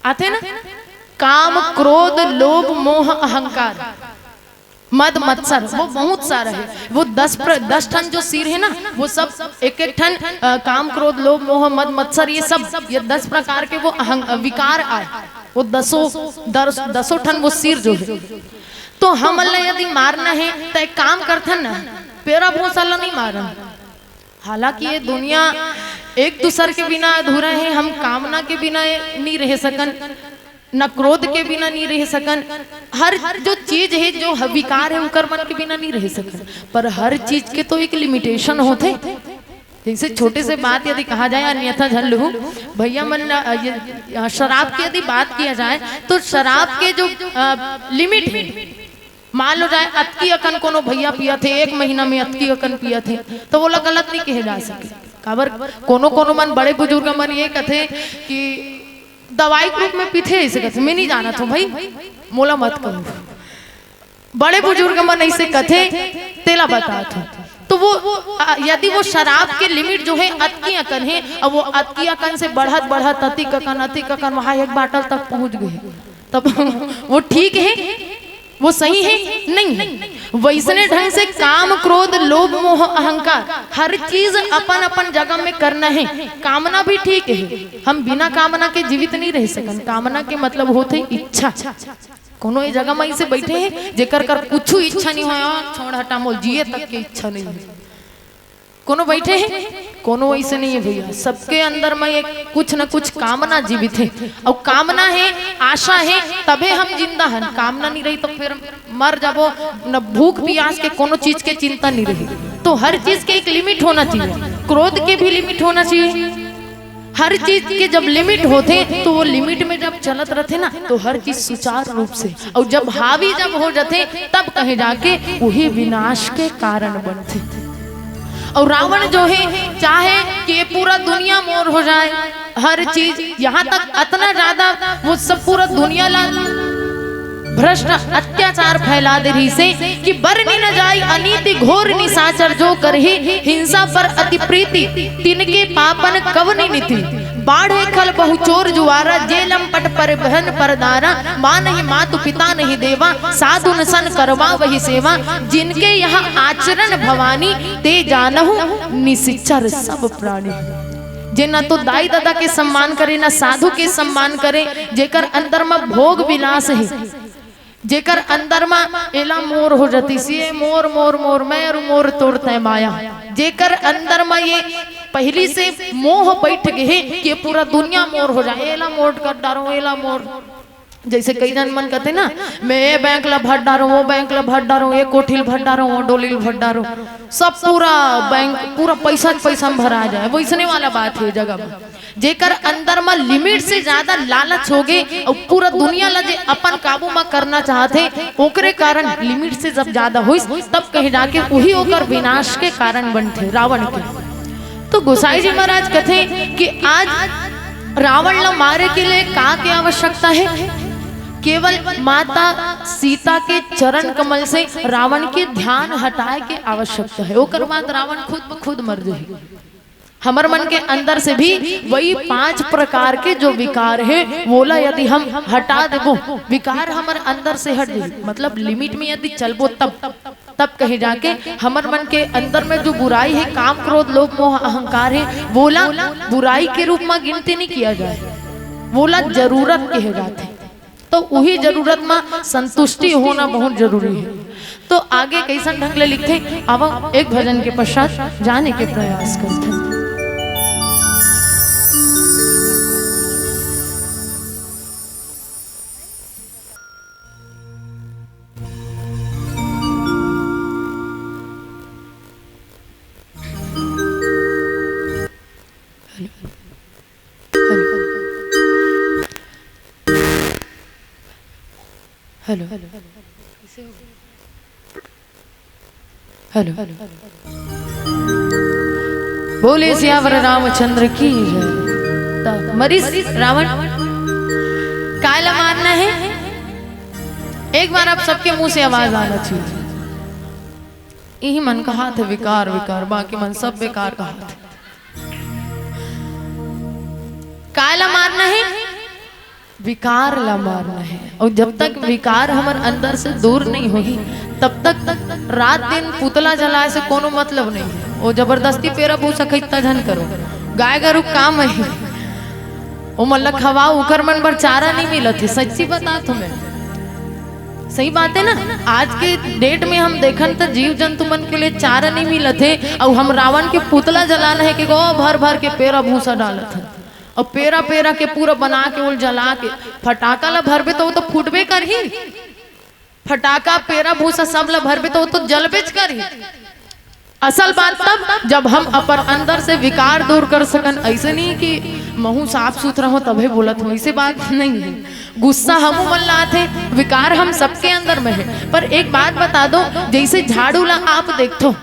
आथे ना, काम क्रोध लोभ मोह अहंकार मद मत्सर, वो बहुत सारा है। वो दस प्र-, दस ठन जो सिर है ना, वो सब एक एक ठन, अ, काम क्रोध लोभ मोह मद मत्सर, ये सब, ये दस प्रकार के वो अहं-, अ, विकार आए। वो दसों दर-, दसों ठन वो सिर जो है। तो हमन ला यदि मारना है तो एक काम करथन ना, पेरा भूसा ला नहीं मारन। हालांकि ये दुनिया एक दूसर के बिना अधूरा है, हम कामना के बिना नहीं रह सकन, न क्रोध के बिना नहीं रह सकन। हर जो चीज है, जो ह-, विकार है, उकर मन के बिना नहीं रह सकन। पर हर चीज के तो एक लिमिटेशन होथे। जैसे छोटे से बात यदि कहा जाए, अन्यथा झन लहू भैया मन, अ, ये, अ, शराब की यदि बात किया जाए तो शराब के जो, अ, लिमिट है, मान लो जाए अतकी अकन कोनो भैया पियत हे, एक महीना में अतकी अकन पियत हे, तो वोला गलत नहीं कहे जा सके। काबर कोनो कोनो मन, बड़े बुजुर्ग मन ये कथे कि दवाई के रूप में पीथे, ऐसे कथे, मैं नहीं जानत हूँ भाई, मोला मत कहो। बड़े बुजुर्ग मन ऐसे कथे, तेला बतात हूँ। तो वो, अ, यदि वो शराब के लिमिट जो है अतकी अकन है, अब वो अतकी अकन से बढ़त बढ़त अतिक अकन, अतिक अकन, वहाँ एक बाटल तक पहुँच गए, तब वो ठीक है? वो सही है? नहीं है। वैसने ढंग से काम, क्रोध, लोभ, मोह, अहंकार, हर चीज अपन अपन जगह में करना है। कामना भी ठीक है, हम बिना कामना के जीवित नहीं रह सकन। कामना के मतलब होथे इच्छा। कोनो ए जगह में ऐसे बैठे हैं जेकर कर कुछ इच्छा नहीं होय, "छोड़ हटा, मोर जिए तक के इच्छा नहीं है।" कोनो बैठे हैं, कोनो ऐसे नहीं है भैया, सबके अंदर में एक कुछ न कुछ कामना जीवित है। और कामना है, आशा है, तभे हम जिंदा हन। कामना नहीं रही तो फिर मर जाबो, न भूख प्यास के, कोनो चीज के चिंता नहीं रही। तो हर चीज के एक लिमिट होना चाहिए, क्रोध के भी लिमिट होना चाहिए। हर चीज के जब लिमिट होथे तो वो लिमिट में जब चलत रथे ना, तो हर चीज सुचारू रूप से, और जब हावी जब हो जाथे, तब कहीं जाके वही विनाश के कारण बनथे। और रावण जो है, चाहे कि ये पूरा दुनिया मोर हो जाए, हर चीज, यहाँ तक अतना ज्यादा वो सब पूरा दुनिया ला भ्रष्ट अत्याचार फैला दे रहिसे कि बरनि न जाय अनीति घोर निशाचर जो करही हिंसा पर अति प्रीति तिनके पापन कवनि नीति। बाढ़े खल बहु चोर जुआरा जे लंपट परिवहन परदारा। मानहि मातु पिता नहीं देवा साधुन सन करवा वही सेवा। जिनके यह आचरण भवानी ते जानहु निशिचर सब प्राणी। जे ना तो दाई ददा के सम्मान करे, ना साधु के सम्मान करे, जेकर अंदर म भोग विलास हे, जेकर अंदर म एला मोर हो जतिस, ये मोर, मोर, मोर, मैं अउ मोर तोर तय माया, जेकर अंदर म ये पहिली से मोह बैठ गे हे कि ये पूरा दुनिया मोर हो जाए, एला मोर कर डारो, एला मोर। जैसे कई झन मन कथे ना, मैं ये बैंक ला भर डारो, वो बैंक ला भर डारो, ये कोठी ल भर डारो, वो डोली ल भर डारो, सब पूरा बैंक, पूरा पैसा के पैसा म भरा जाए, वैसने वाला बात हे जगह म। जेकर अंदर म लिमिट से ज्यादा लालच हो गे अउ पूरा दुनिया ला जे अपन काबू म करना चाहत हे, ओकरे कारण लिमिट से जब ज्यादा होइस, तब कहीं जाके उही ओकर विनाश के कारण बनथे, रावण के। तो गोसाई जी महाराज कथे कि आज रावण ला मारे के लिए का के आवश्यकता हे? केवल माता सीता के चरण कमल से रावण के ध्यान हटाए के आवश्यकता हे। ओकर बाद रावण खुद ब खुद मर जाही। हमर मन के अंदर से भी वही पांच प्रकार के जो विकार हे, वोला यदि हम हटा देबो, विकार हमर अंदर से हट जाही, मतलब लिमिट में यदि चलबो तब, तब कहीं जाके हमर मन के अंदर में जो बुराई हे, काम, क्रोध, लोभ, मोह, अहंकार हे, वोला बुराई के रूप में गिनती नहीं किया जाए, वोला जरूरत कहे जाथे। तो उही जरूरत में संतुष्टि होना बहुत जरूरी हे। तो आगे कैसन ढंग ले लिखथे, आवा एक भजन के पश्चात जाने के प्रयास करथे। Hello, hello, hello. बोले सियावर रामचंद्र की जय। त मरिस रावण, काय ला मारना हे? एक बार आप सबके मुंह से आवाज आना चाहिए। इही मन कहाथे विकार, विकार, बाकी मन सब बेकार कहाथे। काय ला मारना हे? विकार ला मारना हे। अउ जब तक विकार हमर अंदर से दूर नहीं होही, तब तक रात दिन पुतला जलाए से कोनो मतलब नहीं हे। ओ जबरदस्ती पेरा भूसा खइता झन करो, गाय गरु काम हे, ओमन ला खवाओ, उकर मन बर चारा नहीं मिलत हे। सच्ची बतात हों मैं, सही बात हे ना। आज के डेट में हम देखन त जीव जंतु मन के लिए चारा नहीं मिलत हे, अउ हम रावण के पुतला जलाना हे कि ओ भर भर के पेरा भूसा डालत हे, अउ पेरा पेरा के पूरा बना के ओल जला के फटाका ला भरबे त वो तो फूटबे करही, फटाका पेरा भूसा सब ला भरबे त वो तो जलबेच करही। असल बात तब, जब हम अपन अंदर से विकार दूर कर सकन। ऐसे नहीं कि महू साफ सुथरा हों तभे बोलत हों, ऐसे बात नहीं हे। गुस्सा हमू मन ला आथे, विकार हम सबके अंदर में हे। पर एक बात बता दो, जैसे झाड़ू ला आप देखथो,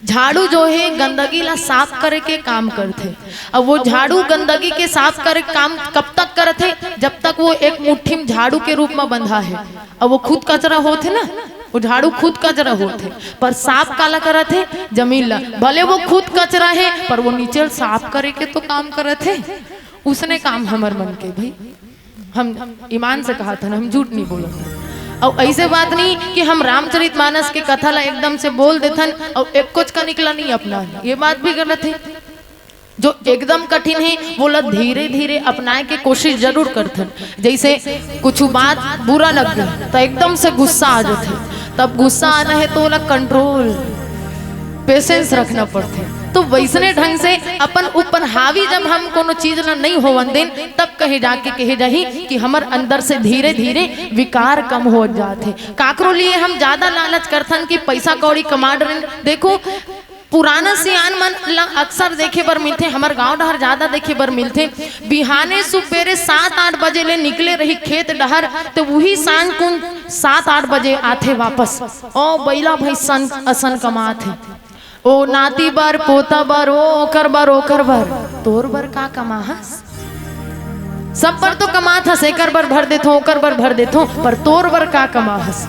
झाड़ू जो हे गंदगी ला साफ करे के काम करथे। अब वो झाड़ू गंदगी के साफ करे काम कब तक करथे? जब तक वो एक मुट्ठी में झाड़ू के रूप में बंधा हे। अब वो खुद कचरा होथे ना, वो झाड़ू खुद कचरा होथे, पर साफ काला करत हे? जमीन ला। भले वो खुद कचरा हे, पर वो नीचे ल साफ करे के तो काम करत हे। उसने काम हमर मन के भाई, हम ईमान से कहाथन, हम झूठ नहीं बोलत हन। अउ ऐसे बात नहीं कि हम रामचरितमानस के कथा ला एकदम से बोल देथन अउ एक कुछ का निकला नहीं अपना, ये बात भी गलत है। जो एकदम कठिन है, वो ला धीरे धीरे अपनाए के कोशिश जरूर करथन। जैसे कुछ बात बुरा लग गया तो एकदम से गुस्सा आ जाथे, तब गुस्सा आना है तो ओला कंट्रोल, पेशेंस रखना पड़थे। तो वैसने ढंग से अपन ऊपर हावी जब हम कोनो चीज ला नहीं होवन देन, तब कहे जाके कहे जाही कि हमर अंदर से धीरे धीरे विकार कम हो जाथे। काकरो लिए हम ज्यादा लालच करथन कि पैसा कौड़ी कमा डरेन। देखो, पुराना सियान मन ला अक्सर देखे बर मिलथे, हमर गांव डहर ज्यादा देखे बर मिलथे। बिहाने सुबेरे सात आठ बजे ले निकले रही खेत डहर, तो वही सांझ कुन सात आठ बजे आथे वापस। ओ बैला भैंसन असन कमात हे, ओ नाती बर, पोता बर, ओ ओकर बर, ओकर बर। तोर बर का कमाहस? सब बर तो कमात हस, एकर बर भर देथो, ओकर बर भर देथो, पर तोर बर का कमाहस?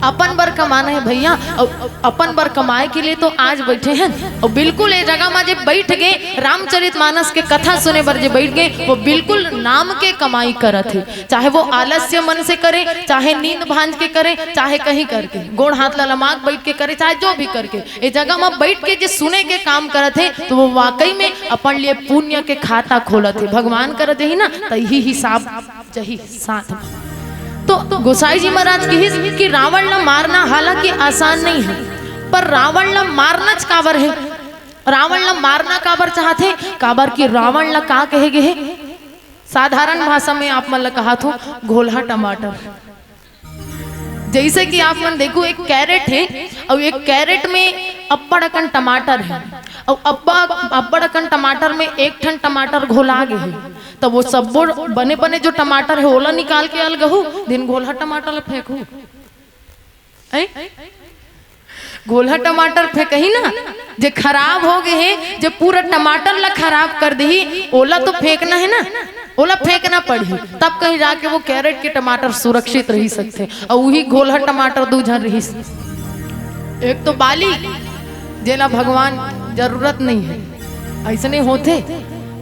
अपन बर कमाना है भैया। अउ अपन बर कमाए के लिए तो आज बैठे हैं। अउ बिल्कुल ये जगह में जे बैठ गए, रामचरितमानस के कथा सुने बर जे बैठ गए, वो बिल्कुल नाम के कमाई करत है। चाहे वो आलस्य मन से करे, चाहे नींद भांज के करे, चाहे कहीं करके गोड़ हाथ ला लमाक बैठ के करे, चाहे जो भी करके, ये जगह में बैठ के जे सुने के काम करत है, तो वो वाकई में अपन लिए पुण्य के खाता खोलत है। भगवान करत यही ना, तो यही हिसाब जही साथ में। तो गोसाई जी महाराज कहिस कि रावण ला मारना हालांकि आसान नहीं है, पर रावण ला मारना च काबर है? रावण ला मारना काबर चाहथे? काबर कि रावण ला का कहे गे हे? साधारण भाषा में आप मन ला कहा थो, घोलहा टमाटर। जैसे कि आप मन देखो, एक कैरेट है और एक कैरेट में अब्बड़ अकन टमाटर है और अब्बा अब्बड़ अकन टमाटर में एक ठन टमाटर घोला गे है, तो वो सब्बो बने बने जो टमाटर है ओला निकाल के अलगहू दिन घोलहा टमाटर ला फेंकहू। ऐ? घोलहा टमाटर फेंकही ना, जे खराब हो गे हे, जे पूरा टमाटर ला खराब कर देही, ओला तो फेंकना है ना, ओला फेंकना पड़ही, तब कहीं जाके वो कैरेट के टमाटर सुरक्षित रही सकथे। और वही घोलहा टमाटर दू झन रहिस, एक तो बाली, जेला भगवान जरूरत नहीं है, ऐसने होथे।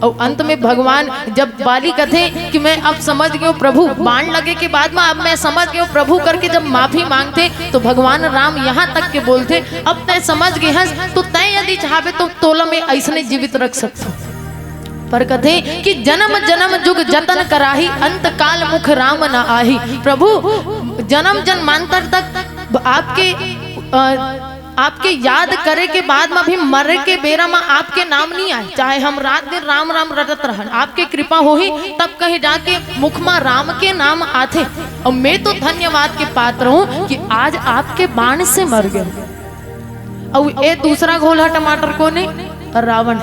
और अंत में भगवान जब बाली कथे कि मैं अब समझ गयो प्रभु, बाण लगे के बाद में अब मैं समझ गयो प्रभु करके जब माफी मांगथे, तो भगवान राम यहाँ तक के बोलथे, अब तय समझ गए हस, तो तय यदि चाहबे तो तोला मैं ऐसने जीवित रख सकता हूँ। पर कथे कि जन्म जन्म जुग जतन कराही, अंत काल मुख राम न आही। प्रभु, जन्म जन्मांतर तक आपके, अ, आपके याद करे के बाद में भी मरे के बेरा में आपके नाम नहीं आए, चाहे हम रात दिन राम राम रटत रहन, आपके कृपा होही तब कहीं जाके मुख में राम के नाम आथे। और मैं तो धन्यवाद के पात्र हूँ कि आज आपके बाण से मर गए। और ये दूसरा घोला टमाटर कौन है? रावण।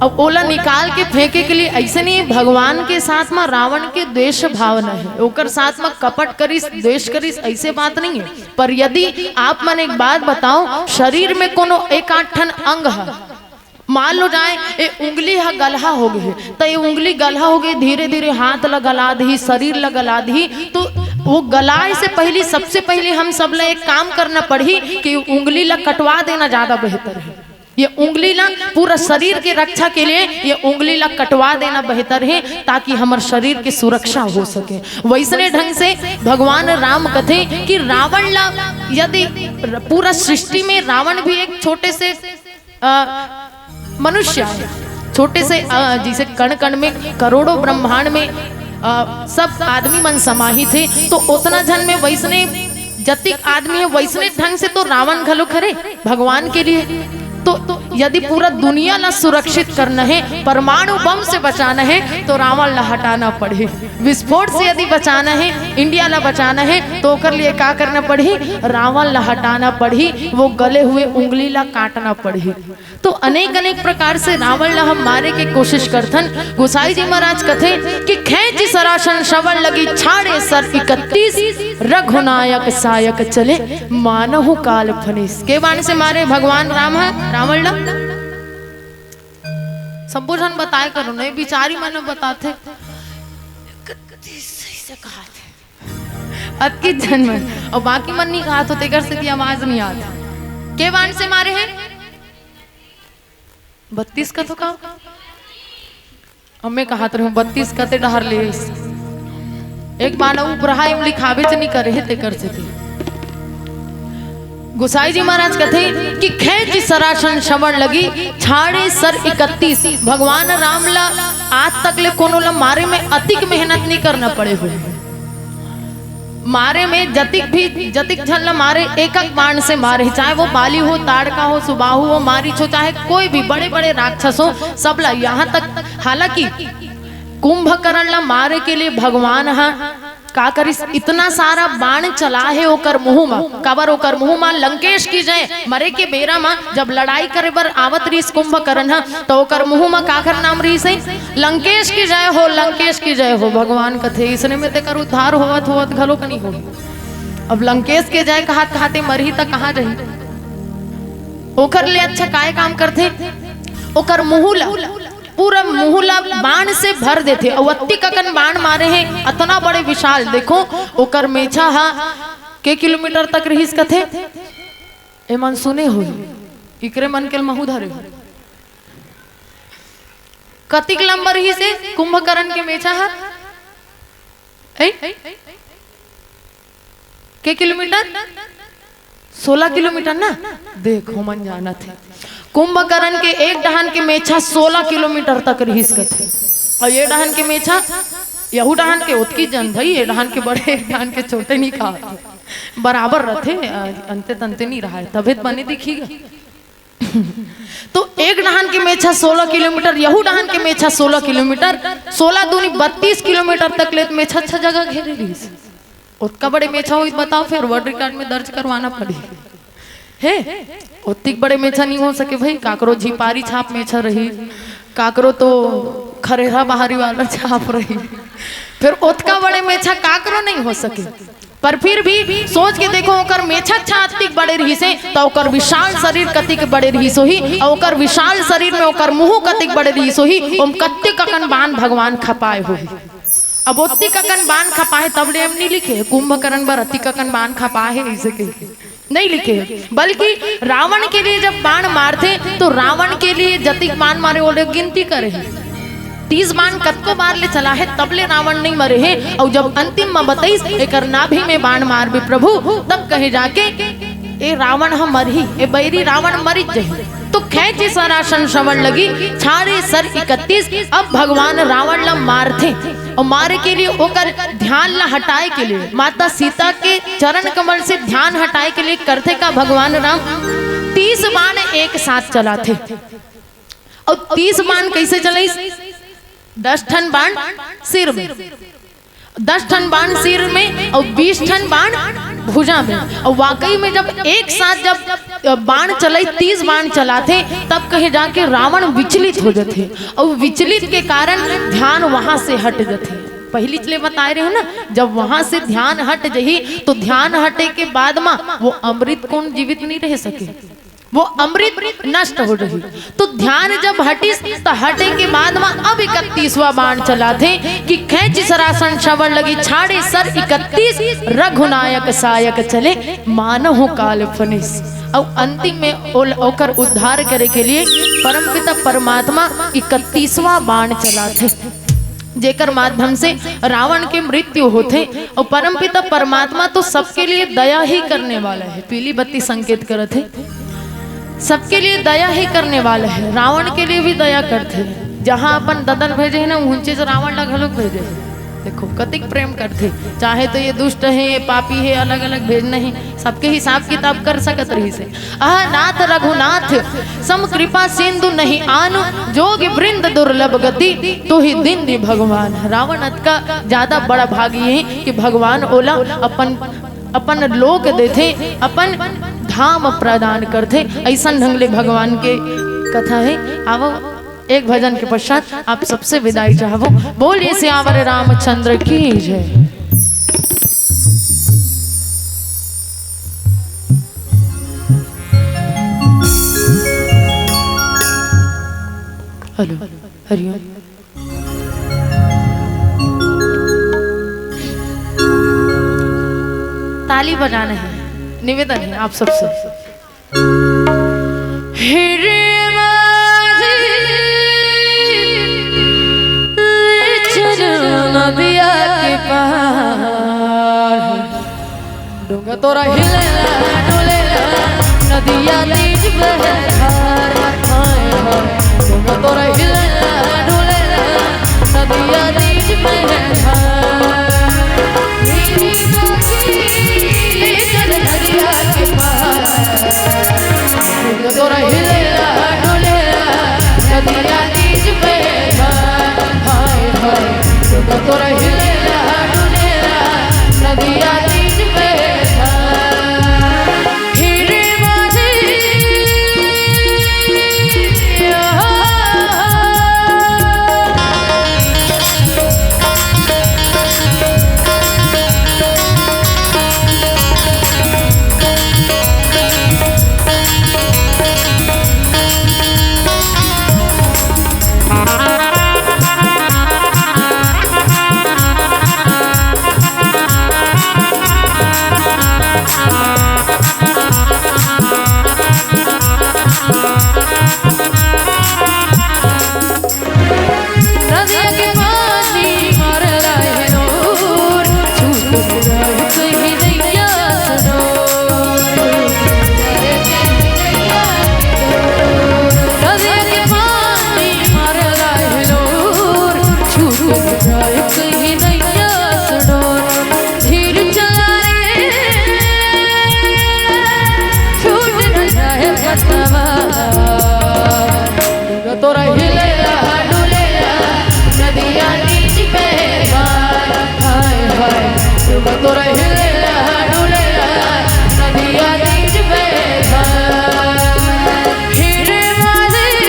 अब ओला निकाल के फेंके के लिए ऐसे नहीं है, भगवान के साथ में रावण के द्वेष भावना है, ओकर साथ में कपट करिस, द्वेष करिस, ऐसे बात नहीं है। पर यदि आप मन एक बात बताओ, शरीर में कोनो एक आध ठन अंग है, मान लो जाए ए उंगली हा गलहा हो गए, तो ये उंगली गलहा हो गई, धीरे धीरे हाथ ला गला दही, शरीर ला गला दही, तो वो गलाए से पहली, सबसे पहले हम सब ला एक काम करना पड़ही कि उंगली ला कटवा देना ज्यादा बेहतर है। ये उंगली ला पूरा शरीर के रक्षा के लिए ये उंगली ला कटवा देना बेहतर है, ताकि हमर शरीर की सुरक्षा हो सके। वैसने ढंग से भगवान राम कथे कि रावण ला, यदि पूरा सृष्टि में रावण भी एक छोटे से, अ, मनुष्य है, छोटे से, अ, जैसे कण कण में, करोड़ों ब्रह्मांड में, अ, सब आदमी मन समाहित है, तो उतना झन में वैसने जतिक आदमी है, वैसने ढंग से तो रावण घलो खरे भगवान के लिए। तो, तो यदि पूरा दुनिया ला सुरक्षित करना है, परमाणु बम से बचाना है, तो रावण ला हटाना पड़ही। विस्फोट से यदि बचाना है, इंडिया ला बचाना है, तो ओकर लिए का करना पड़ही? रावण ला हटाना पड़ही, वो गले हुए उंगली ला काटना पड़ही। तो अनेक अनेक प्रकार से रावण ला हम मारे के कोशिश करथन। गोसाई जी महाराज कथे कि खेंचि सरासन श्रवण लगी, छाड़े सर इकतीस, रघुनायक सायक चले, मानहु काल फनीस। के बाण से मारे भगवान राम है रावण ला? सब्बो झन बताए करो, नहीं बिचारी मन बताथे। इकतीस सही से कहा थे। अतकी झन मन, और बाकी मन नहीं कहा तो तेकर से आवाज नहीं आत। के बाण से मारे हैं? बत्तीस का तो का? अब मैं कहा तो रहूं, बत्तीस का ते डहर ले। एक बार उपरहा एम लिखाबेच नहीं करे हे, तेकर सेती गोसाई जी महाराज कथे कि खेंच सरासन श्रवण लगी, छाड़े सर इकतीस। भगवान राम ला आज तक ले कोनो ला मारे में अतिक मेहनत नहीं करना पड़े हुए। मारे में जतिक भी, जतिक झन ला मारे, एक एक बाण से मारे, चाहे वो बाली हो, ताड़का हो, सुबाहु हो, मारीच हो, चाहे कोई भी बड़े बड़े राक्षस हो, सब ला। यहाँ तक हालांकि कुंभकर्ण ला मारे के लिए भगवान हा का करिस, इतना सारा बाण चला हे ओकर मुंह म। काबर ओकर मुंह म लंकेश की जय, मरे के बेरा म जब लड़ाई करे बर आवत रिहिस कुंभकर्ण ह, त ओकर मुंह म काखर नाम रिहिस हे? लंकेश की जय हो, लंकेश की जय हो। भगवान कथे, इसने में तेकर उद्धार होवत होवत घलो कनी हो। अब लंकेश के जय कहत कहते मरही त कहाँ जही? ओकर ले अच्छा काय काम करथे? ओकर मुंह ला, पूरा मुंह ला बाण से भर देथे। अउ अत्ती ककन बाण मारे हे, अतना बड़े विशाल। देखो, ओकर मेछा हा के किलोमीटर तक रिहिस कथे? एमन सुने हो, इकरे मन के महू धरे हो। कतिक लंबा रिहिस हे कुंभकर्ण के मेछा हा? ए? के किलोमीटर? सोलह किलोमीटर ना। देख, हमन जानत हे, कुंभकर्ण के एक डहान के मेछा सोलह किलोमीटर तक रिहिस कथे, अउ ये डहान के मेछा, यहू डहान के ओतकी जन भई, ये डहान के बड़े, एक डहान के छोटे नहीं कहा, बराबर रथे, अ, अंते तंते नहीं रहा है, तभे तो बने दिखी गा। तो एक डहान के मेछा सोलह किलोमीटर, यहू डहान के मेछा सोलह किलोमीटर, सोलह दूनी बत्तीस किलोमीटर तक ले मेछा अच्छा जगह घेरे रिहिस। ओतका बड़े मेछा होई, बताओ, फिर वर्ल्ड रिकॉर्ड में दर्ज करवाना पड़ी। हे, ओतिक बड़े मेछा नहीं हो सके भाई, काकरो झिपारी छाप मेछा रही, काकरो तो खरेरा बहारी वाला छाप रही, फिर ओतका बड़े मेछा काकरो नहीं हो सके। पर फिर भी सोच के देखो, ओकर मेछा छा अतिक बड़े रहिसे, त ओकर विशाल शरीर कतिक बड़े रहिस होही, अउ ओकर विशाल शरीर में ओकर मुंह कतिक बड़े रहिस होही, ओम कतिक अकन बाण भगवान खपाए होही। अब ओतिक अकन बाण खपाए, तब ले हम नहीं लिखे, कुंभकर्ण बर अतिक अकन बाण खपाए हे, इसे कहिके नहीं लिखे, बल्कि रावण के लिए जब बाण मारथे, तो रावण के लिए जतिक बाण मारे, ओले गिनती करे हे। तीस बाण कतको बार ले चला हे, तब ले रावण नहीं मरे हे। अउ जब अंतिम म बतईस, "एकर नाभि में बाण मारबे प्रभु," तब कहे जाके, "ए रावण ह मरही, ए बैरी रावण मरिच जही।" तो खेंचि सरासन श्रवण लगी, छाड़े सर इकतीस। अब भगवान रावण ला मारथे, अउ मारे के लिए ओकर ध्यान ला हटाए के लिए, माता सीता के चरण कमल से ध्यान हटाए के लिए करथे का भगवान राम? तीस बाण एक साथ चलाथे। अउ तीस बाण कैसे चलाइस? दस ठन बाण सिर में, दस ठन बाण सिर में अउ बीस ठन बाण भुजा में। अउ वाकई में जब एक साथ जब बाण चलाई, तीस बाण चलाथे, तब कहे जाके रावण विचलित हो जाथे। अउ विचलित के कारण ध्यान वहां से हट जाथे। पहली चले बताए रहे हो ना, जब वहां से ध्यान हट जही, तो ध्यान हटे के बाद मा वो अमृत कुंड जीवित नहीं रह सके, वो अमृत नष्ट हो रही। तो ध्यान जब हटिस, तो हटे के बाद मा अब इकतीसवां बाण चलाथे कि खेंचि सरासन श्रवण लगी, छाड़े सर इकतीस, रघुनायक सायक चले, मानहु काल फनीस। अउ अंतिम में ओल-, ओकर उद्धार करे के लिए परमपिता परमात्मा इकतीसवां बाण चलाथे, जेकर माध्यम से रावण के मृत्यु होथे। अउ परमपिता परमात्मा तो सबके लिए दया ही करने वाला है, पीली बत्ती संकेत करत है, सबके लिए दया ही करने वाला है, रावण के लिए भी दया करथे। जहां अपन ददल भेजे है ना, उहंचे से रावण ला घलोक भेजे है। देखो, कतिक प्रेम करथे। चाहे तो ये दुष्ट है, ये पापी है, अलग-अलग भेजना है, सबके हिसाब किताब कर सकत रहिसे। अह नाथ रघुनाथ सम कृपा सिंधु नहीं आन, जोग वृंद दुर्लभ गति, तुहि दीन्हि भगवान। रावण अतका ज्यादा बड़ा भागी है कि भगवान ओला अपन, अपन लोक देथे, अपन धाम प्रदान करथे। ऐसन ढंग ले भगवान के कथा है। आवो, एक भजन के पश्चात आप सबसे विदाई चाहबो। बोलिए सियावर रामचंद्र की जय। हेलो, हरिओम। ताली बजाना है, निवेदन है आप सबसे। हे रे माझी, ले चल नदिया के पार। तोरा हिलेला डुलेला नदिया तीज बहे धार। हाय हाय, तुम तोरा हिलेला डुलेला नदिया तीज बहे धार। मीठी कोसी जल नदिया के पार। तुम तोरा हिलेला डुलेला नदिया तीज बहे धार। हाय हाय, तुम तोरा हिलेला डुलेला नदिया तीज बहे धार। नदिया के पानी मारला है नूर, छूट जाए कहीं नैया से डोर। नदिया के पानी मारला है नूर, छूट जाए कहीं नैया से डोर। धीर चला रे, छूट न जाए पतवा। तोरा हिलेला डुलेला नदिया तीज बहे धार। हाय हाय, तोरा हिलेला डुलेला नदिया तीज बहे धार। हिरे वाली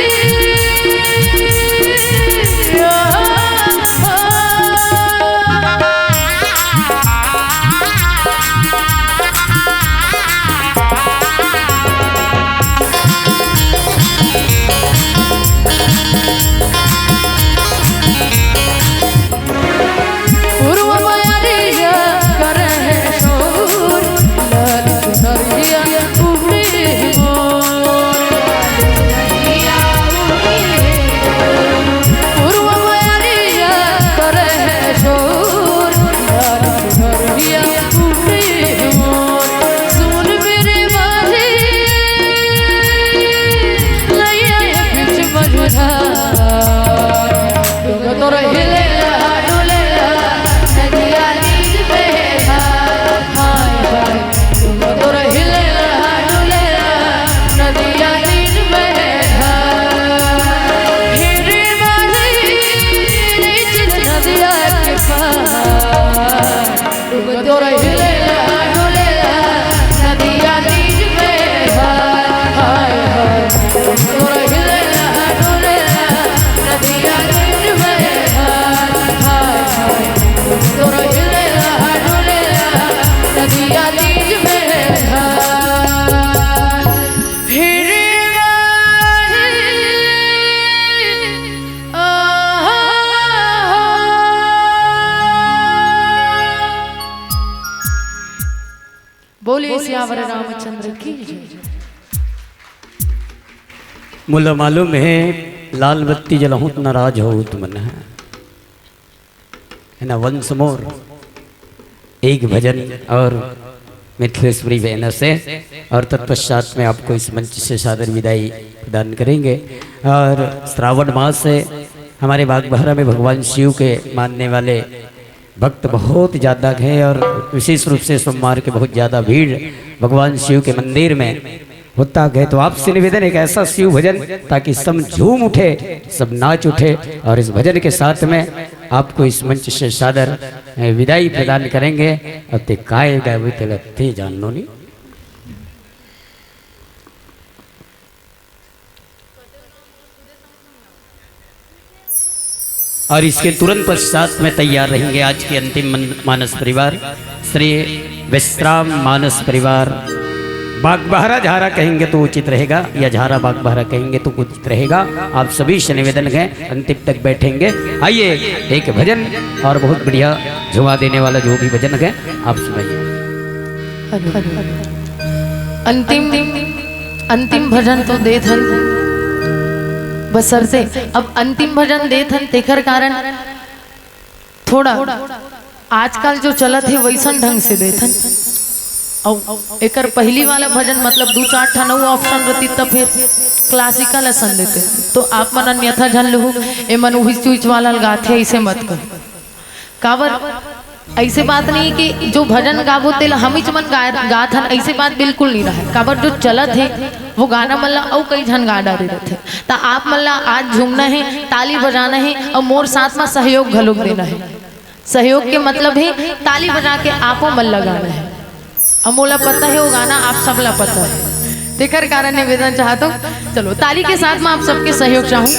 पूर्व बयरिया करे है शोर, लाल चुनरिया उड़े मोर। पूर्व बयरिया करे है शोर, लाल चुनरिया उड़े मोर। सुन मेरे माझी, लइया ये बीच मझधार। तोर हिलेला डुलेला नदिया तीज बहे धार। हाय हाय, तोर हिलेला डुलेला नदिया तीज बहे धार। हे रे माझी, नीच नदिया के पार। तोर हिलेला डुलेला नदिया तीज बहे धार। हाय हाय, तोर हिलेला डुलेला नदिया तीज बहे धार। हाय हाय, तोर हिलेला डुलेला नदिया तीज बहे धार। हे रे माझी, आहा। बोलिए सियावर रामचंद्र की जय। मोला मालूम हे, लाल बत्ती जलाहूं त नाराज होहू तुमन ह, है ना। Once more एक भजन और मिथिलेश्वरी बहना से, और तत्पश्चात में आपको इस मंच से सादर विदाई प्रदान करेंगे। और श्रावण मास है, हमारे बागबाहरा में भगवान शिव के मानने वाले भक्त बहुत ज़्यादा हैं और विशेष रूप से सोमवार के बहुत ज़्यादा भीड़ भगवान शिव के मंदिर में होता है। तो आपसे निवेदन, एक ऐसा शिव भजन ताकि सब झूम उठे, सब नाच उठे। और इस भजन के साथ में आपको इस मंच से सादर, ए, विदाई प्रदान करेंगे। अब ते काय गावे तेला ते जान लो नी। और इसके तुरंत पश्चात में तैयार रहेंगे आज के अंतिम मन-, मानस परिवार श्री विश्राम मानस परिवार। बागबहरा झारा कहेंगे तो उचित रहेगा, या झारा बागबहरा कहेंगे तो उचित रहेगा। आप सभी से निवेदन है, अंतिम तक बैठेंगे। आइए, एक भजन और बहुत बढ़िया झुमा देने वाला जो भी भजन है, आप सुनाइए। अंतिम, अंतिम भजन तो देथन बसरते, अब अंतिम भजन देथन, तेखर कारण थोड़ा आजकल जो चलत हे वैसन ढंग से देथन। अउ एकर पहिली वाला भजन, मतलब, दू चार ठन अउ option रतिस, त फेर classical असन देते। तो आप मन अन्यथा झन लेहू, ए मन उहिच उहिच वाला ल गाथे, अइसे मत कहो। काबर, अइसे बात नहीं कि जो भजन गाबो, तेला हमीच मन गा-, गात हन, अइसे बात बिल्कुल नहीं रहय। काबर, जो चलत हे, वो गाना मन ला अउ कई झन गा डारे रथे। त आप मन ला आज झूमना हे, ताली बजाना हे अउ मोर साथ म सहयोग घलोक देना हे। सहयोग के मतलब हे ताली बजा के आपो मन ला गाना हे। अउ मोला पता हे वो गाना आप सब ला पता हे, तेकर कारण निवेदन चाहत हूँ, चलो ताली के साथ म आप सबके सहयोग चाहूँ।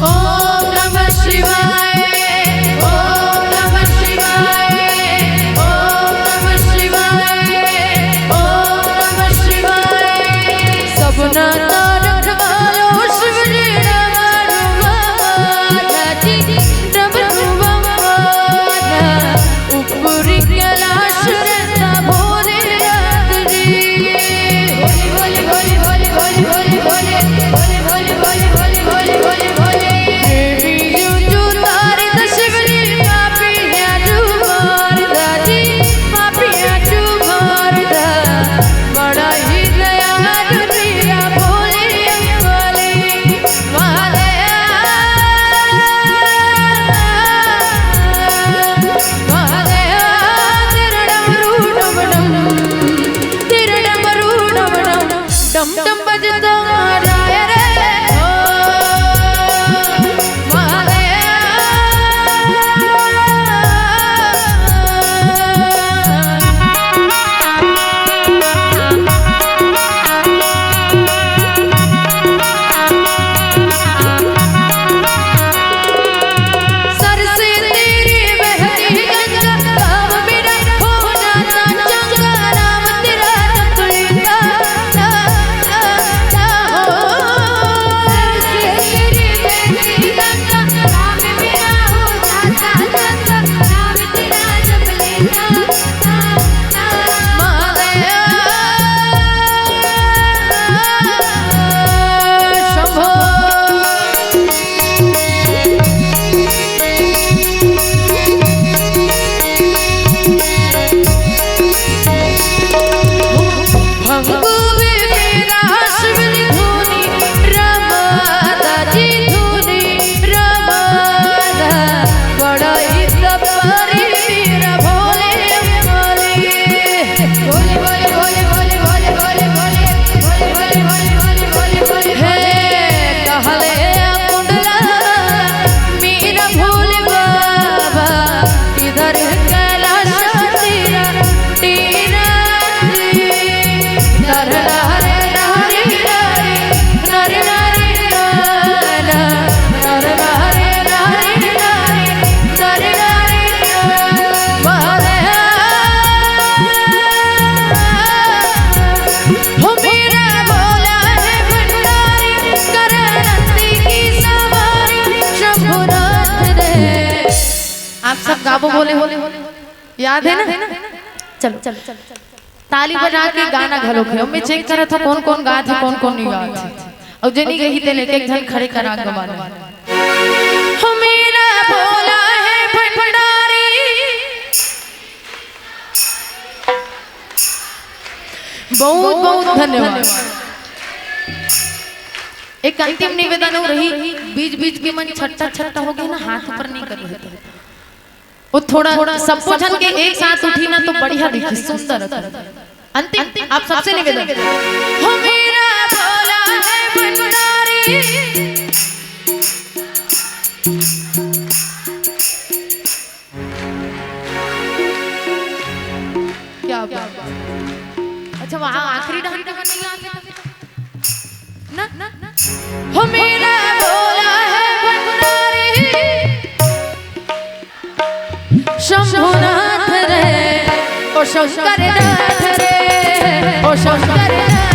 ओम नमः शिवाय, ओम नमः शिवाय, ओम नमः शिवाय, ओम नमः शिवाय। सपना तारक वालो शिव जी डमरू वाला जी, डमरू वाला। ऊपरी कैलाश रहता भोले नाथ जी। भोले, भोले, भोले। देवी जू जू तारी द शिवजी, पापिया जू मार दा जी, पापिया जू मार दा। बड़ा ही दयालु तेरा भोले वाले। महादेव, महादेव, तेरा डमरू डम डम, तेरा डमरू डम डम, डम डम बजता मारा रे। ओ, महादेव। सर से तेरी बहती गंगा, काम मेरा हो जाता चंगा, नाम तेरा जप लेता, ना, ना, ना हो। सर से तेरी बहती गंगा, काम मेरा हो जाता चंगा, नाम तेरा जप लेता। बड़ा ही तपरी मेरा भोले भोले। भोले, भोले, भोले। हे, कहले कुंडला मेरा भोले बाबा, इधर कैलाश तेरा डेरा। आप सब गाबो भोले भोले, याद हे ना? चलो, चलो, चलो। ताली बजा के गाना घलोक हे। मैं check करत हूँ कौन कौन गात हे, कौन कौन नहीं गात हे। अउ जेनी गही तेन एक एक झन खड़े करा के गाना हे। हो मेरा भोला है भंडारी। बहुत बहुत धन्यवाद। एक अंतिम निवेदन हो रही, बीच बीच के मन छट्टा छट्टा हो गए ना, हाथ ऊपर नहीं कर रहे थे। वो थोड़ा, थोड़ा सबको झन के एक साथ उठी ना तो बढ़िया दिखी, सुंदर। अंतिम आप सबसे निवेदन। हो मेरा भोला है भंडारी। क्या बात। अच्छा, वहाँ आखिरी डांस का नहीं आता? ना, ना, ना। हो मेरा भोला है भंडारी, शंभुनाथ रे, ओ शंकर नाथ रे। ओ शंकर